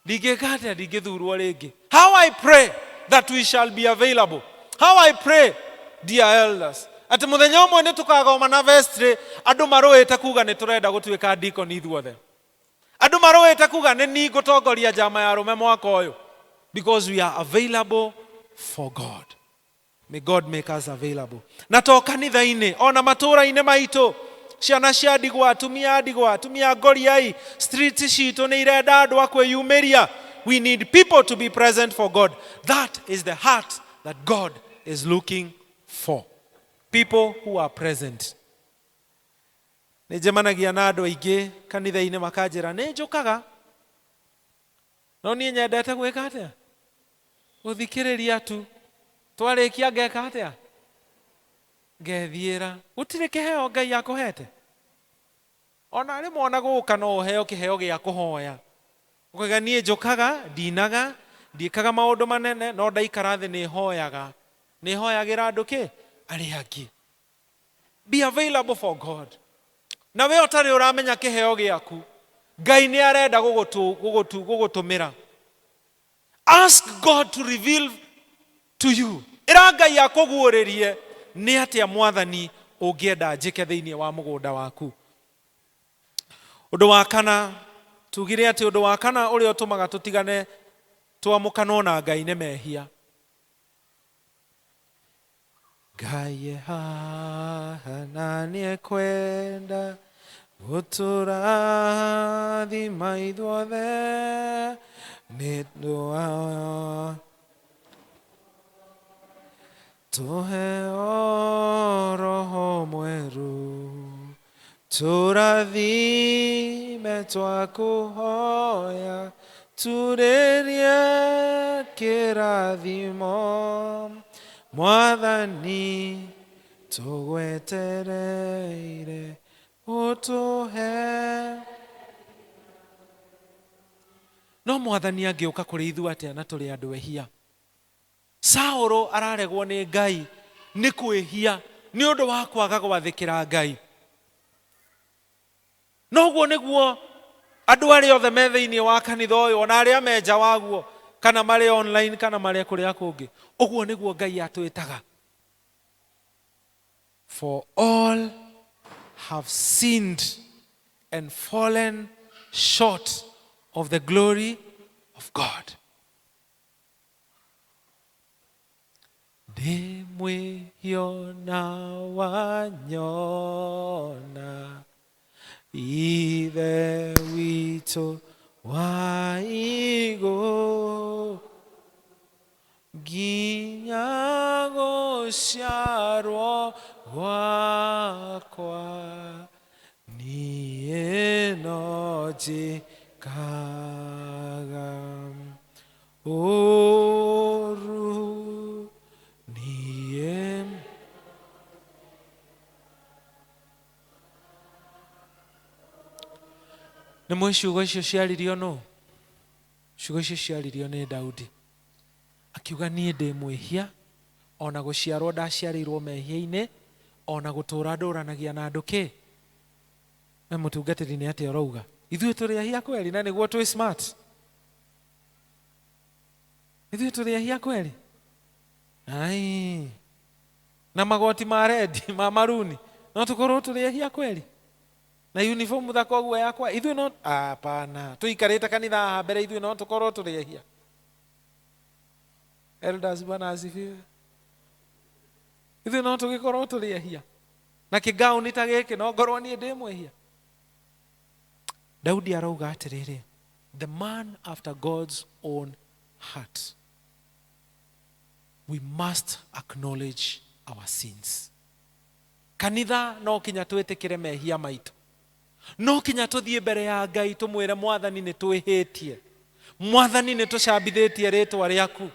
Ndingĩka atĩa? Ndingĩthurwo rĩngĩ. How I pray that we shall be available. How I pray, dear elders, atĩ mũthenya ũmwe nĩ tũkagomana vestry, andũ marũĩte kuga nĩ tũrenda gũtuĩka deacon ithuothe. Andũ marũĩte kuga nĩ niĩ ngũtongoria njama ya arũme mwaka ũyũ. Because we are available for God. May God make us available. Na to kanitha-inĩ, ona matũũra-inĩ maitũ, ciana cia ndigwa, atumia a ndigwa, atumia a ngoriai, streets citũ nĩ irenda andũ a kwĩyumĩria. We need people to be present for God. That is the heart that God is looking for. People who are present. Nĩ njemanagia na andũ aingĩ kanitha-inĩ makanjĩra nĩ njũkaga, no niĩ nyendete gwĩka atĩa? Gũthikĩrĩria tu. Twarĩkia ngeka atĩa? Ngethiĩra. Gũtirĩ kĩheo Ngai akũhete. Ona rĩmwe ona gũka no ũheo kĩheo gĩa kũhoya. Ũkauga niĩ njũkaga, ndinaga, ndiĩkaga maũndũ manene, no ndaikara thĩ nĩ hoyaga. Nĩ hoyagĩra andũ kĩ? Arĩa angĩ. Be available for God. Na we ũtarĩ ũramenya kĩheo gĩaku, Ngai nĩ arenda gũgũtũmĩra. Ask God to reveal to you. Ĩra Ngai akũguũrĩrie nĩ atĩa Mwathani ũngĩenda njĩke thĩinĩ wa mũgũnda waku. Ũndũ wa kana, tugire atĩ ũndũ wa kana ũrĩa ũtũmaga tũtigane twamũkanwo na Ngai nĩ mehia. Ngai e haha na nĩekwenda gũtũrathima ithuothe nĩ ũndũ wa tũheo roho mwerũ tũrathime twakũhoya turĩrie kĩrathimo Mwathani tũgwetereire ũtũhe. No Mwathani angĩũka kũrĩ ithuĩ atĩa na tũrĩ andũ ehia? Saũlũ araregwo nĩ Ngai nĩ kwĩhia nĩ ũndũ wa kwaga gwathĩkĩra Ngai. Noguo nĩguo andũ arĩa othe me thĩinĩ wa kanitha ũyũ, ona arĩa me nja waguo, kana marĩ online, kana marĩ kũrĩa kũngĩ, ũguo nĩguo Ngai atwĩtaga. For all have sinned and fallen short of the glory of God. Ndĩ mwĩhia na wanyona Ithe witũ wa igũrũ, nginya gũciarwo gwakwa niĩ no njĩkaga ũru, niĩ. Nĩ mwĩ ciugo icio ciaririo nũ? Ciugo icio ciaririo nĩ Daudi, akiuga, niĩ ndĩ mwĩhia, ona gũciarwo ndaciarĩirwo mehia-inĩ, ona gũtũra ndũranagia na andũ kĩ we. Mũtungatĩri nĩ atĩa ũrauga? Ithuĩ tũrĩ ehia kweri? Na nĩguo twĩ smart, ithuĩ tũrĩ ehia kweri? Ai, na magoti ma red, ma maruni, no tũkorwo tũrĩ ehia kweri? Na uniform thaka ũguo yakwa, ithuĩ no hapana, tũikarĩte kanitha haha mbere, ithuĩ no tũkorwo tũrĩ ehia? Elders, Bwana asifiwe. Ithuĩ no tũgĩkorwo tũrĩ ehia na kĩgauni ta gĩkĩ? No ngorwo niĩ ndĩ mwĩhia? Daudi arauga atĩrĩrĩ, the man after God's own heart, we must acknowledge our sins. Kanitha, no kinya twĩtĩkĩre mehia maitũ, no kinya tũthiĩ mbere ya Ngai tũmwĩre, Mwathani, nĩ twĩhĩtie. Mwathani, nĩ tũcambithĩtie rĩtwa rĩaku.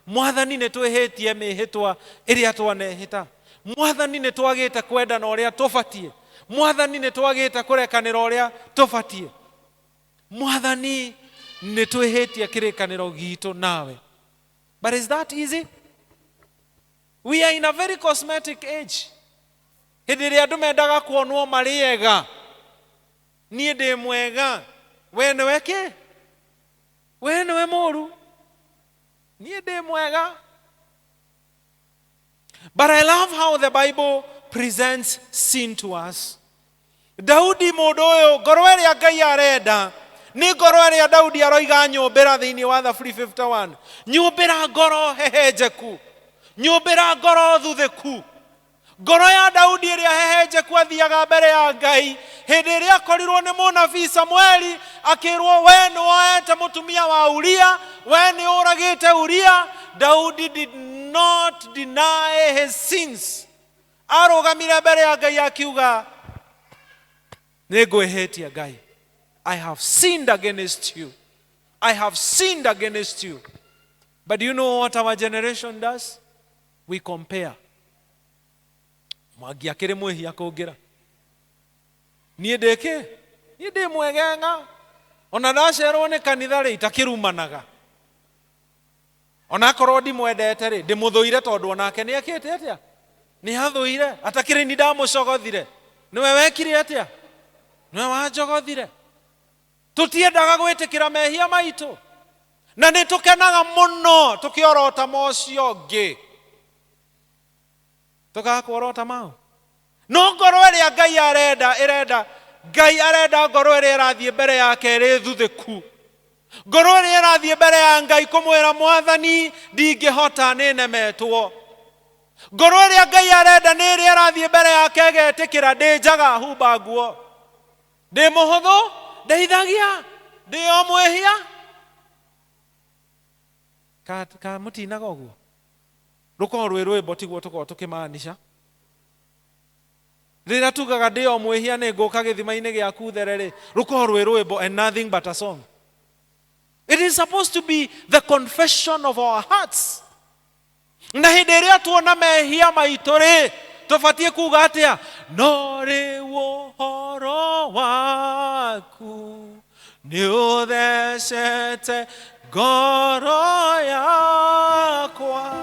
Mwathani, nĩ twĩhĩtie mĩhĩtwa ĩrĩa twanehĩta. Mwathani, nĩ twagĩte kwendana ũrĩa tũbatiĩ. Mwathani, nĩ twagĩte kũrekanĩra ũrĩa tũbatiĩ. Mwathani, nĩ twĩhĩtie kĩrĩkanĩro gitũ nawe. But is that easy? We are in a very cosmetic age, hĩndĩ ĩrĩa andũ mendaga kuonwo marĩ ega. Niĩ ndĩ mwega, we nĩwe kĩ? We nĩwe mũru, niĩ ndĩ mwega. But I love how the Bible presents sin to us. Daudi, mũndũ ũyũ, ngoro ĩrĩa Ngai arenda nĩ ngoro ĩrĩa Daudi aroiga, nyũmbĩra, thĩinĩ wa Thaburi 51, nyũmbĩra ngoro hehenjeku, nyũmbĩra ngoro thuthĩku. Ngoro ya Daudi ĩrĩa hehenjeku athiaga mbere ya Ngai hĩndĩ ĩrĩa akorirwo nĩ mũnabii Samueli, akĩrwo, we nĩ woete mũtumia wa Uria, we nĩ ũragĩte Uria. Daudi did not deny his sins. Arũgamire mbere ya Ngai akiuga, nĩ ngwĩhĩtie Ngai. I have sinned against you, I have sinned against you. But do you know what our generation does? We compare. Mwangi akĩrĩ mwĩhia kũngĩra niĩ. Ndĩkĩ? Niĩ ndĩ mwegenga, ona ndacerwo nĩ kanitha rĩ, itakĩrumanaga. Onakorwo ndimwendete rĩ, ndĩmũthũire, tondũ onake nĩ ekĩte atĩa? Nĩ athũire. Atakĩrĩ ni ndamũcogothire, nĩwe wekire atĩa? Nĩwe wanjogothire. Tũtiendaga gwĩtĩkĩra mehia maitũ, na nĩ tũkenaga mũno tũkĩorota ma ũcio ũngĩ, tũkaga kuorota mao. No ngoro ĩrĩa Ngai arenda, ĩrenda, Ngai arenda ngoro ĩrĩa ĩrathiĩ mbere yake ĩrĩ thuthĩku, ngoro ĩrĩa ĩrathiĩ mbere ya Ngai kũmwĩra, Mwathani, ndingĩhota, nĩ nemetwo. Ngoro ĩrĩa Ngai arenda nĩ ĩrĩa ĩrathiĩ mbere yake ĩgetĩkĩra, ndĩ njaga, humba nguo, ndĩ mũhũthũ, ndeithagia, ndĩ o mwĩhia. Ka, ka mũtinaga ũguo rũkorwo rwĩ rwĩmbo, tiguo tũkorwo tũkĩmaanisha rĩrĩa tugaga, ndĩ o mwĩhia, nĩ ngũka gĩthima-inĩ gĩaku there rĩ, rũkorwo rwĩ rwĩmbo and nothing but a song. It is supposed to be the confession of our hearts. Na hĩndĩ ĩrĩa tuona mehia maitũ rĩ, tũbatiĩ kuga atĩa? No rĩu ũhoro waku nĩ ũthecete ngoro yakwa,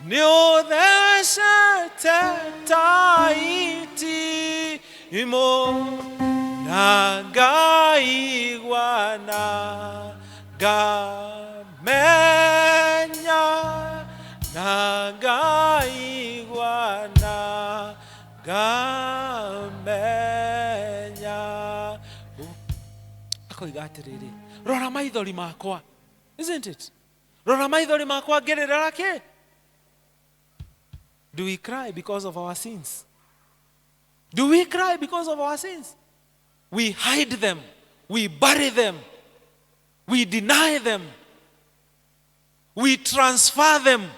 nĩ ũthecete ta itimũ na Ngaigua na ngamenya, na ngaigua na ngamenya. Akoiga atĩrĩrĩ, rora maithori makwa, isn't it? Rora maithori makwa ngĩrĩrĩra kĩ? Do we cry because of our sins? Do we cry because of our sins? We hide them, we bury them, we deny them, we transfer them.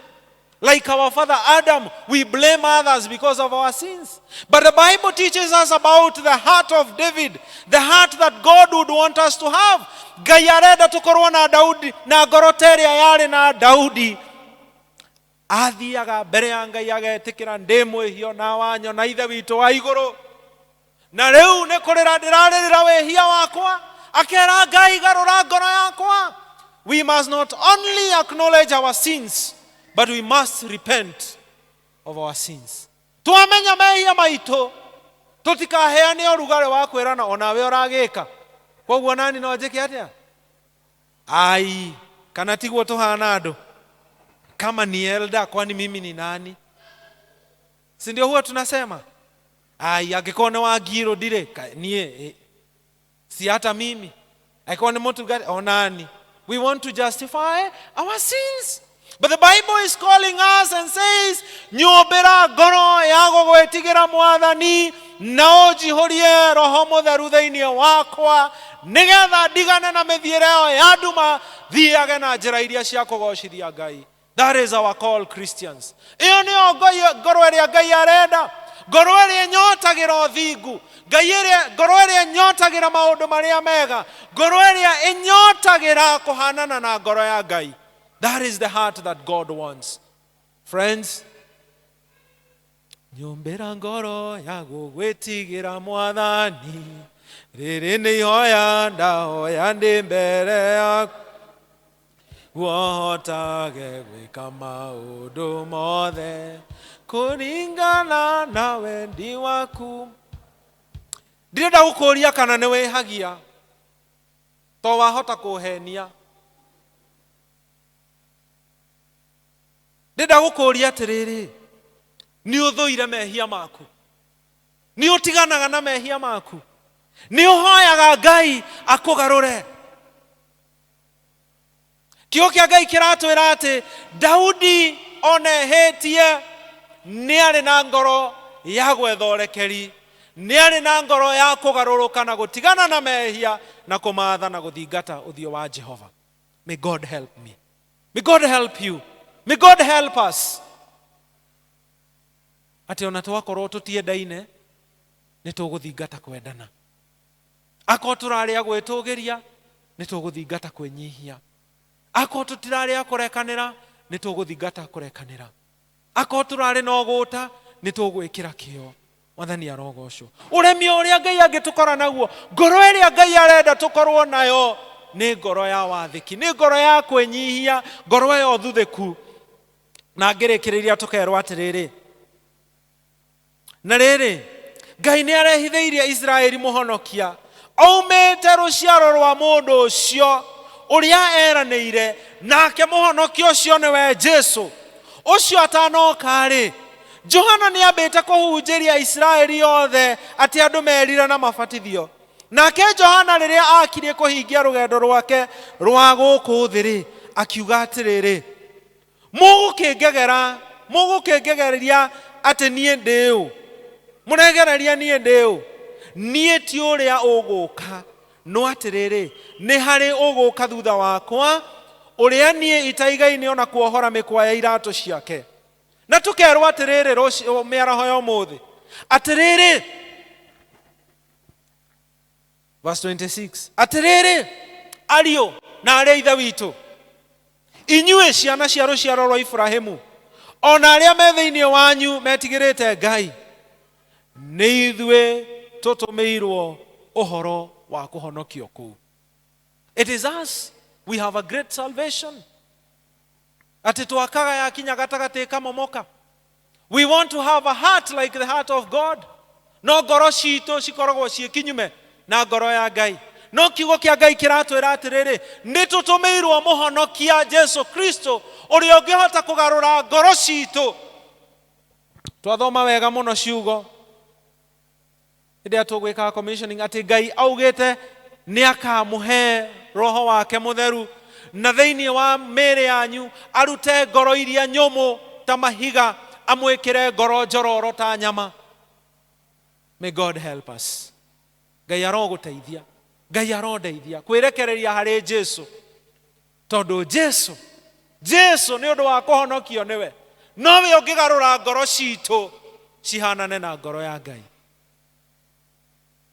Like our father Adam, we blame others because of our sins. But the Bible teaches us about the heart of David, the heart that God would want us to have. Ngai arenda tukorwo na Daudi na ngoro ta ĩrĩa yarĩ na Daudi. Athiaga mbere ya Ngai agetĩkĩra ndĩ mwĩhia na wanyona Ithe witũ wa igũrũ. Na rĩu nĩ kũrĩra ndĩrarĩrĩra wĩhia wakwa, akera Ngai garũra ngoro yakwa. We must not only acknowledge our sins, but we must repent of our sins. Twamenya mehia maitũ, tũtikaheane ũrugarĩ wa kwĩrana onawe ũragĩka. Koguo nani no njĩke atĩa? Ai, kana tiguo tũhana andũ? Kama ni elder, kwani mimi ni nani? Si ndio huwa tunasema? Ai, angĩkorwo nĩ wa ngirũ ndirĩ, niĩ si hata mimi. Angĩkorwo nĩ mũtungati onani. We want to justify our sins. But the Bible is calling us and says, nyũmbĩra ngoro ya gũgwĩtigĩra Mwathani na ũnjihũrie Roho Mũtheru thĩinĩ wakwa, nĩgetha ndigane na mĩthiĩre ĩyo ya nduma, thiage na njĩra iria cia kũgocithia Ngai. That is our call, Christians. Ĩyo nĩyo ngoro ĩrĩa Ngai arenda, ngoro ĩrĩa ĩnyotagĩra ũthingu, Ngai ĩrĩa, ngoro ĩrĩa ĩnyotagĩra maũndũ marĩa mega, ngoro ĩrĩa ĩnyotagĩra kũhanana na ngoro ya Ngai. That is the heart that God wants. Friends, nyũmbĩra ngoro ya gũgwĩtigĩra Mwathani, rĩrĩ nĩ ihoya ndahoya ndĩ mbere yaku, wohotage gwĩka maũndũ mothe kũringana na wendi waku. Ndirenda gũkũria kana nĩ wĩhagia, to wahota kũhenia. Ndĩrenda gũkũria atĩrĩrĩ, nĩ ũthũire mehia maku? Nĩ ũtiganaga na mehia maku? Nĩ ũhoyaga Ngai akũgarũre? Kiugo kĩa Ngai kĩratwĩra atĩ Daudi onehĩtie nĩ arĩ na ngoro ya gwetha ũrekeri, nĩ arĩ na ngoro ya kũgarũrũka na gũtigana na mehia na kũmatha na gũthingata ũthiũ wa Jehova. May God help me. May God help you. May God help us. Atĩ ona twakorwo tũtiendaine, nĩ tũgũthingata kwendana. Akorwo tũrarĩa gwĩtũgĩria, nĩ tũgũthingata kwĩnyihia. Akorwo tũtirarĩa kũrekanĩra, nĩ tũgũthingata kũrekanĩra. Akorwo tũrarĩ na ũgũta, nĩ tũgwĩkĩra kĩo. Mwathani arogocwo. Ũremi ũrĩa Ngai angĩtũkora naguo, ngoro ĩrĩa Ngai arenda tũkorwo nayo nĩ ngoro ya wathĩki, nĩ ngoro ya kwĩnyihia, ngoro ya ũthuthĩku. Na ngĩrĩkĩrĩria tũkerwo atĩrĩrĩ, na rĩrĩ, Ngai nĩ arehithĩirie Isiraeli mũhonokia aumĩte rũciaro rwa mũndũ ũcio ũrĩa eranĩire, nake mũhonokia ũcio nĩwe Jesũ. Ũcio atanoka-rĩ, Johana nĩ ambĩte kũhunjĩria Isiraeli othe atĩ andũ merire na mabatithio. Nake Johana rĩrĩa akirie kũhingia rũgendo rwake rwa gũkũ thĩ-rĩ, akiuga atĩrĩrĩ, mũgũkĩngegera, mũgũkĩngegereria atĩ niĩ ndĩ ũ? Mũregereria niĩ ndĩ ũ? Niĩ ti ũrĩa ũgũka, no atĩrĩrĩ, nĩ harĩ ũgũka thutha wakwa, ũrĩa niĩ itaigaine ona kuohora mĩkwa ya iratũ ciake. Na tũkerwo atĩrĩrĩ rũciũ mĩaraho ya ũmũthĩ, atĩrĩrĩ, verse 26, atĩrĩrĩ ariũ na arĩa ithe witũ, inyuĩ ciana cia rũciaro rwa Ibrahimu, ona arĩa me thĩinĩ wanyu metigĩrĩte Ngai, nĩ ithuĩ tũtũmĩirwo ũhoro wa kũhonokio kũu. It is us. We have a great salvation. Atĩ twakaga yakinya gatagatĩ ĩkamomoka. We want to have a heart like the heart of God. No ngoro citũ cikoragwo ciĩ kinyume Na ngoro ya Ngai. No kiugo kĩa Ngai kĩratwĩra atĩrĩrĩ, nĩ tũtũmĩirwo mũhonokia Jesu Kristo ũrĩa ũngĩhota kũgarũra ngoro citũ. Twathoma wega mũno ciugo hĩndĩ ĩrĩa tũgwĩkaga commissioning atĩ Ngai augĩte nĩ akamũhe roho wake mũtheru na thĩinĩ wa mĩĩrĩ yanyu arute ngoro iria nyũmũ ta mahiga amwĩkĩre ngoro njororo ta nyama. May God help us. Ngai arogũteithia, Ngai arondeithia kwĩrekereria harĩ Jesu, tondũ Jesu nĩ ũndũ wa kũhonokio nĩwe nowe ũngĩgarũra ngoro citũ cihanane na ngoro ya Ngai.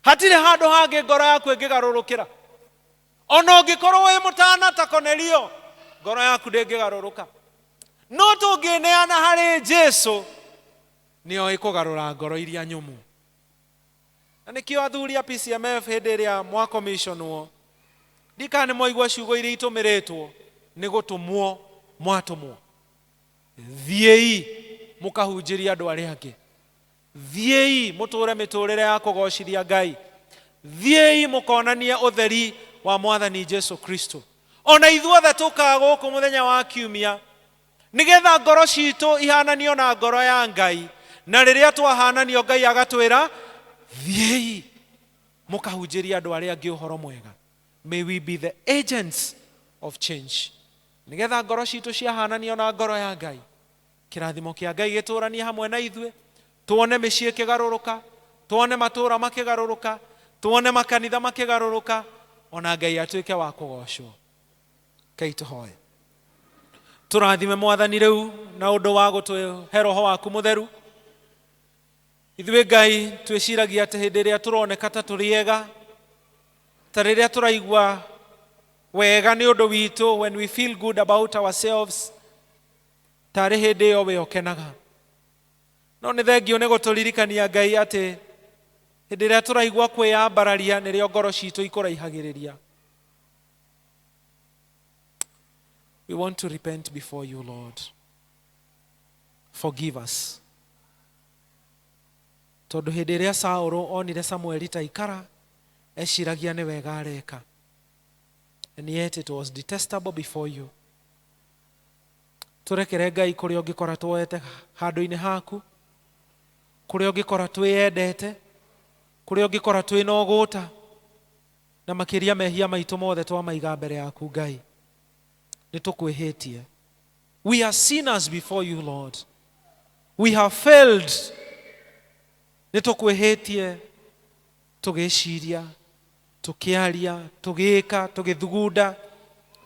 Hatirĩ handũ hangĩ ngoro yaku ĩngĩgarũrũkĩra. Ona ũngĩkorwo wĩ mũtana ta Kornelio, ngoro yaku ndĩngĩgarũrũka. No tũngĩneana harĩ Jesu, nĩoĩ kũgarũra ngoro iria nyũmũ. Na nĩkĩo athuri a PCMF hĩndĩ ĩrĩa mwakomiconwo, ndikana nĩ mwaigua ciugo iria itũmĩrĩtwo nĩ gũtũmwo mwatũmwo. Thiĩi mũkahunjĩrie andũ arĩa angĩ. Thiĩi mũtũre mĩtũrĩre ya kũgocithia Ngai. Thiĩi mũkonanie ũtheri wa Mwathani Jesu Kristo. Ona ithuothe tũkaga gũkũ mũthenya wa kiumia nĩgetha ngoro citũ ihananio na ngoro ya Ngai, na rĩrĩa twahananio Ngai agatwĩra thiĩi mũkahunjĩrie andũ arĩa angĩ ũhoro mwega. May we be the agents of change. Nĩgetha ngoro citũ ciahananio na ngoro ya Ngai, kĩrathimo kĩa Ngai gĩtũranie hamwe na ithuĩ, tuone mĩciĩ ĩkĩgarũrũka, tuone matũũra makĩgarũrũka, tuone makanitha makĩgarũrũka, ona Ngai atuĩke wa kũgocwo. Ngai tũhoe. Tũrathime Mwathani rĩu na ũndũ wa gũtũhe roho waku mũtheru. Ithuĩ Ngai twĩciragia atĩ hĩndĩ ĩrĩa tũroneka ta tũrĩ ega, ta rĩrĩa tũraigua wega nĩ ũndũ witũ, when we feel good about ourselves, tarĩ hĩndĩ ĩyo we ũkenaga. No nĩ thengio nĩ gũtũririkania Ngai atĩ hĩndĩ ĩrĩa tũraigua kwĩyambararia nĩrĩo ngoro citũ ikũraihagĩrĩria. We want to repent before you, Lord. Forgive us. Tondũ hĩndĩ ĩrĩa Saũlũ onire Samueli ta ikara, eciragia nĩ wega areka. And yet it was detestable before you. Tũrekere Ngai kũrĩa ũngĩkora tuoete handũ-inĩ haku, kũrĩa ũngĩkora twĩyendete, kũrĩa ũngĩkora twĩna ũgũta, na makĩria mehia maitũ mothe twamaiga mbere yaku Ngai. Nĩ tũkwĩhĩtie. We are sinners before you, Lord. We have failed. Nĩ tũkwĩhĩtie tũgĩciria, tũkĩaria, tũgĩka, tũgĩthugunda,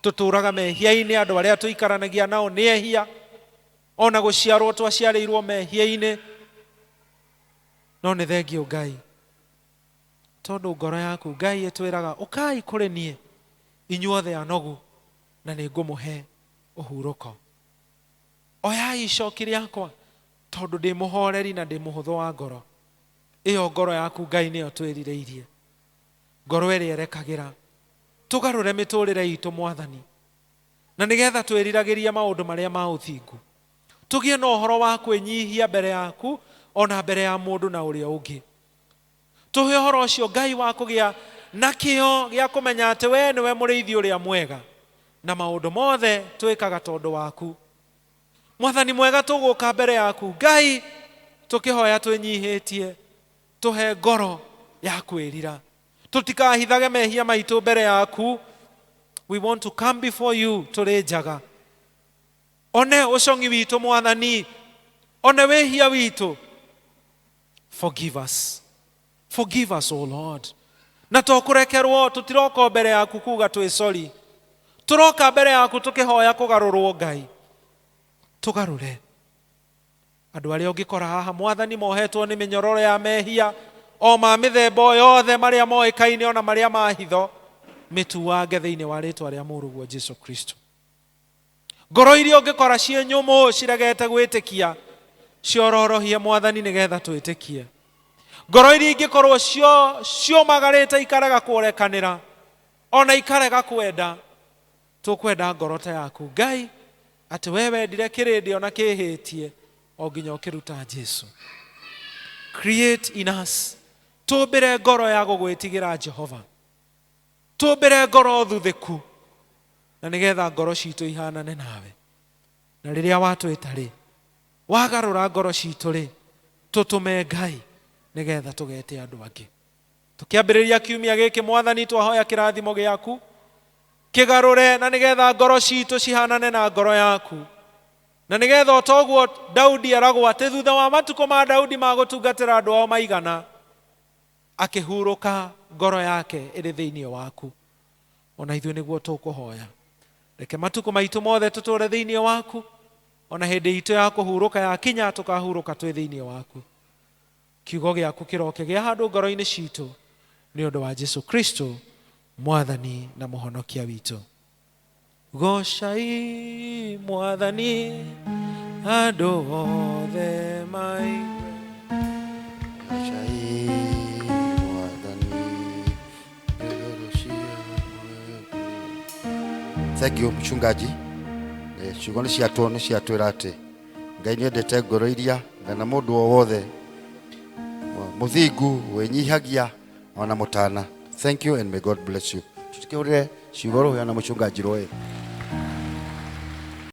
tũtũraga mehia-inĩ, andũ arĩa tũikaranagia nao nĩ ehia, ona gũciarwo twaciarĩirwo mehia-inĩ. No nĩ thengio Ngai, tondũ ngoro yaku Ngai ĩtwĩraga ũkai kũrĩ niĩ inyuothe anogu na nĩ ngũmũhe ũhurũko. Oyai icoki rĩakwa tondũ ndĩ mũhoreri na ndĩ mũhũthũ wa ngoro. Ĩyo ngoro yaku Ngai nĩyo twĩrirĩirie, ngoro ĩrĩa ĩrekagĩra. Tũgarũre mĩtũrĩre itũ Mwathani, na nĩgetha twĩriragĩrie maũndũ marĩa ma ũthingu, tũgĩe na ũhoro wa kwĩnyihia mbere yaku ona mbere ya mũndũ na ũrĩa ũngĩ. Tũhe ũhoro ũcio Ngai wa kũgĩa na kĩo gĩa kũmenya atĩ we nĩwe mũrĩithi ũrĩa mwega na maũndũ mothe twĩkaga tondũ waku. Mwathani mwega, tũgũka mbere yaku Ngai tũkĩhoya twĩnyihĩtie, tũhe ngoro ya kwĩrira, tũtikahithage mehia maitũ mbere yaku. We want to come before you tũrĩ njaga. One ũcong'i witũ Mwathani, one wĩhia witũ. Forgive us. Forgive us, O Lord. Na to kũrekerwo tũtiroka mbere yaku kuga twĩ sorry, tũroka mbere yaku tũkĩhoya kũgarũrwo Ngai. Tũgarũre andũ arĩa ũngĩkora haha Mwathani mohetwo nĩ mĩnyororo ya mehia o ma mĩthemba o yothe, marĩa moĩkaine ona marĩa ma hitho, mĩtuange thĩinĩ wa rĩtwa rĩa mũrũguo Jesu Kristo. Ngoro iria ũngĩkora ciĩ nyũmũ ciregete gwĩtĩkia, ciororohie Mwathani nĩgetha twĩtĩkie. Ngoro iria ingĩkorwo ciũmagarĩte ikarega kũrekanĩra ona ikarega kwenda, tũkwenda ngoro ta yaku Ngai, atĩ we wendire kĩrĩndĩ ona kĩhĩtie o nginya ũkĩruta Jesu. Create in us. Tũmbĩre ngoro ya gũgwĩtigĩra Jehova, tũmbĩre ngoro thuthĩku, na nĩgetha ngoro citũ ihanane nawe. Na rĩrĩa watwĩta rĩ, wagarũra ngoro citũ rĩ, tũtũme Ngai nĩgetha tũgete andũ angĩ. Tũkĩambĩrĩria kiumia gĩkĩ, Mwathani, twahoya kĩrathimo gĩaku kĩgarũre, na nĩgetha ngoro citũ cihanane na ngoro yaku, na nĩgetha o toguo Daudi eragwo atĩ thutha wa matukũ ma Daudi ma gũtungatĩra andũ ao maigana, akĩhurũka ngoro yake ĩrĩ thĩinĩ waku. Ona ithuĩ nĩguo tũkũhoya, reke matukũ maitũ mothe tũtũre thĩinĩ waku, ona hĩndĩ itũ ya kũhurũka yakinya tũkahurũka twĩ thĩinĩ waku. Kiugo gĩaku kĩroke gĩa handũ ngoro-inĩ citũ, nĩ ũndũ wa Jesu Kristo Mwathani na Mũhonokia witũ. Gocai Mwathani, andũ othe maigue. Gocai Mwathani, igũrũ cia muoyo. Thank you, mchungaji. Ciugo nĩ ciatwĩra atĩ Ngai nĩ endete ngoro iria kana mũndũ o wothe mũthingu wĩnyihagia ona mũtana. Thank you and may God bless you. Tutikĩhũrĩre ciugo rũhĩa na mũchungaji rũĩ.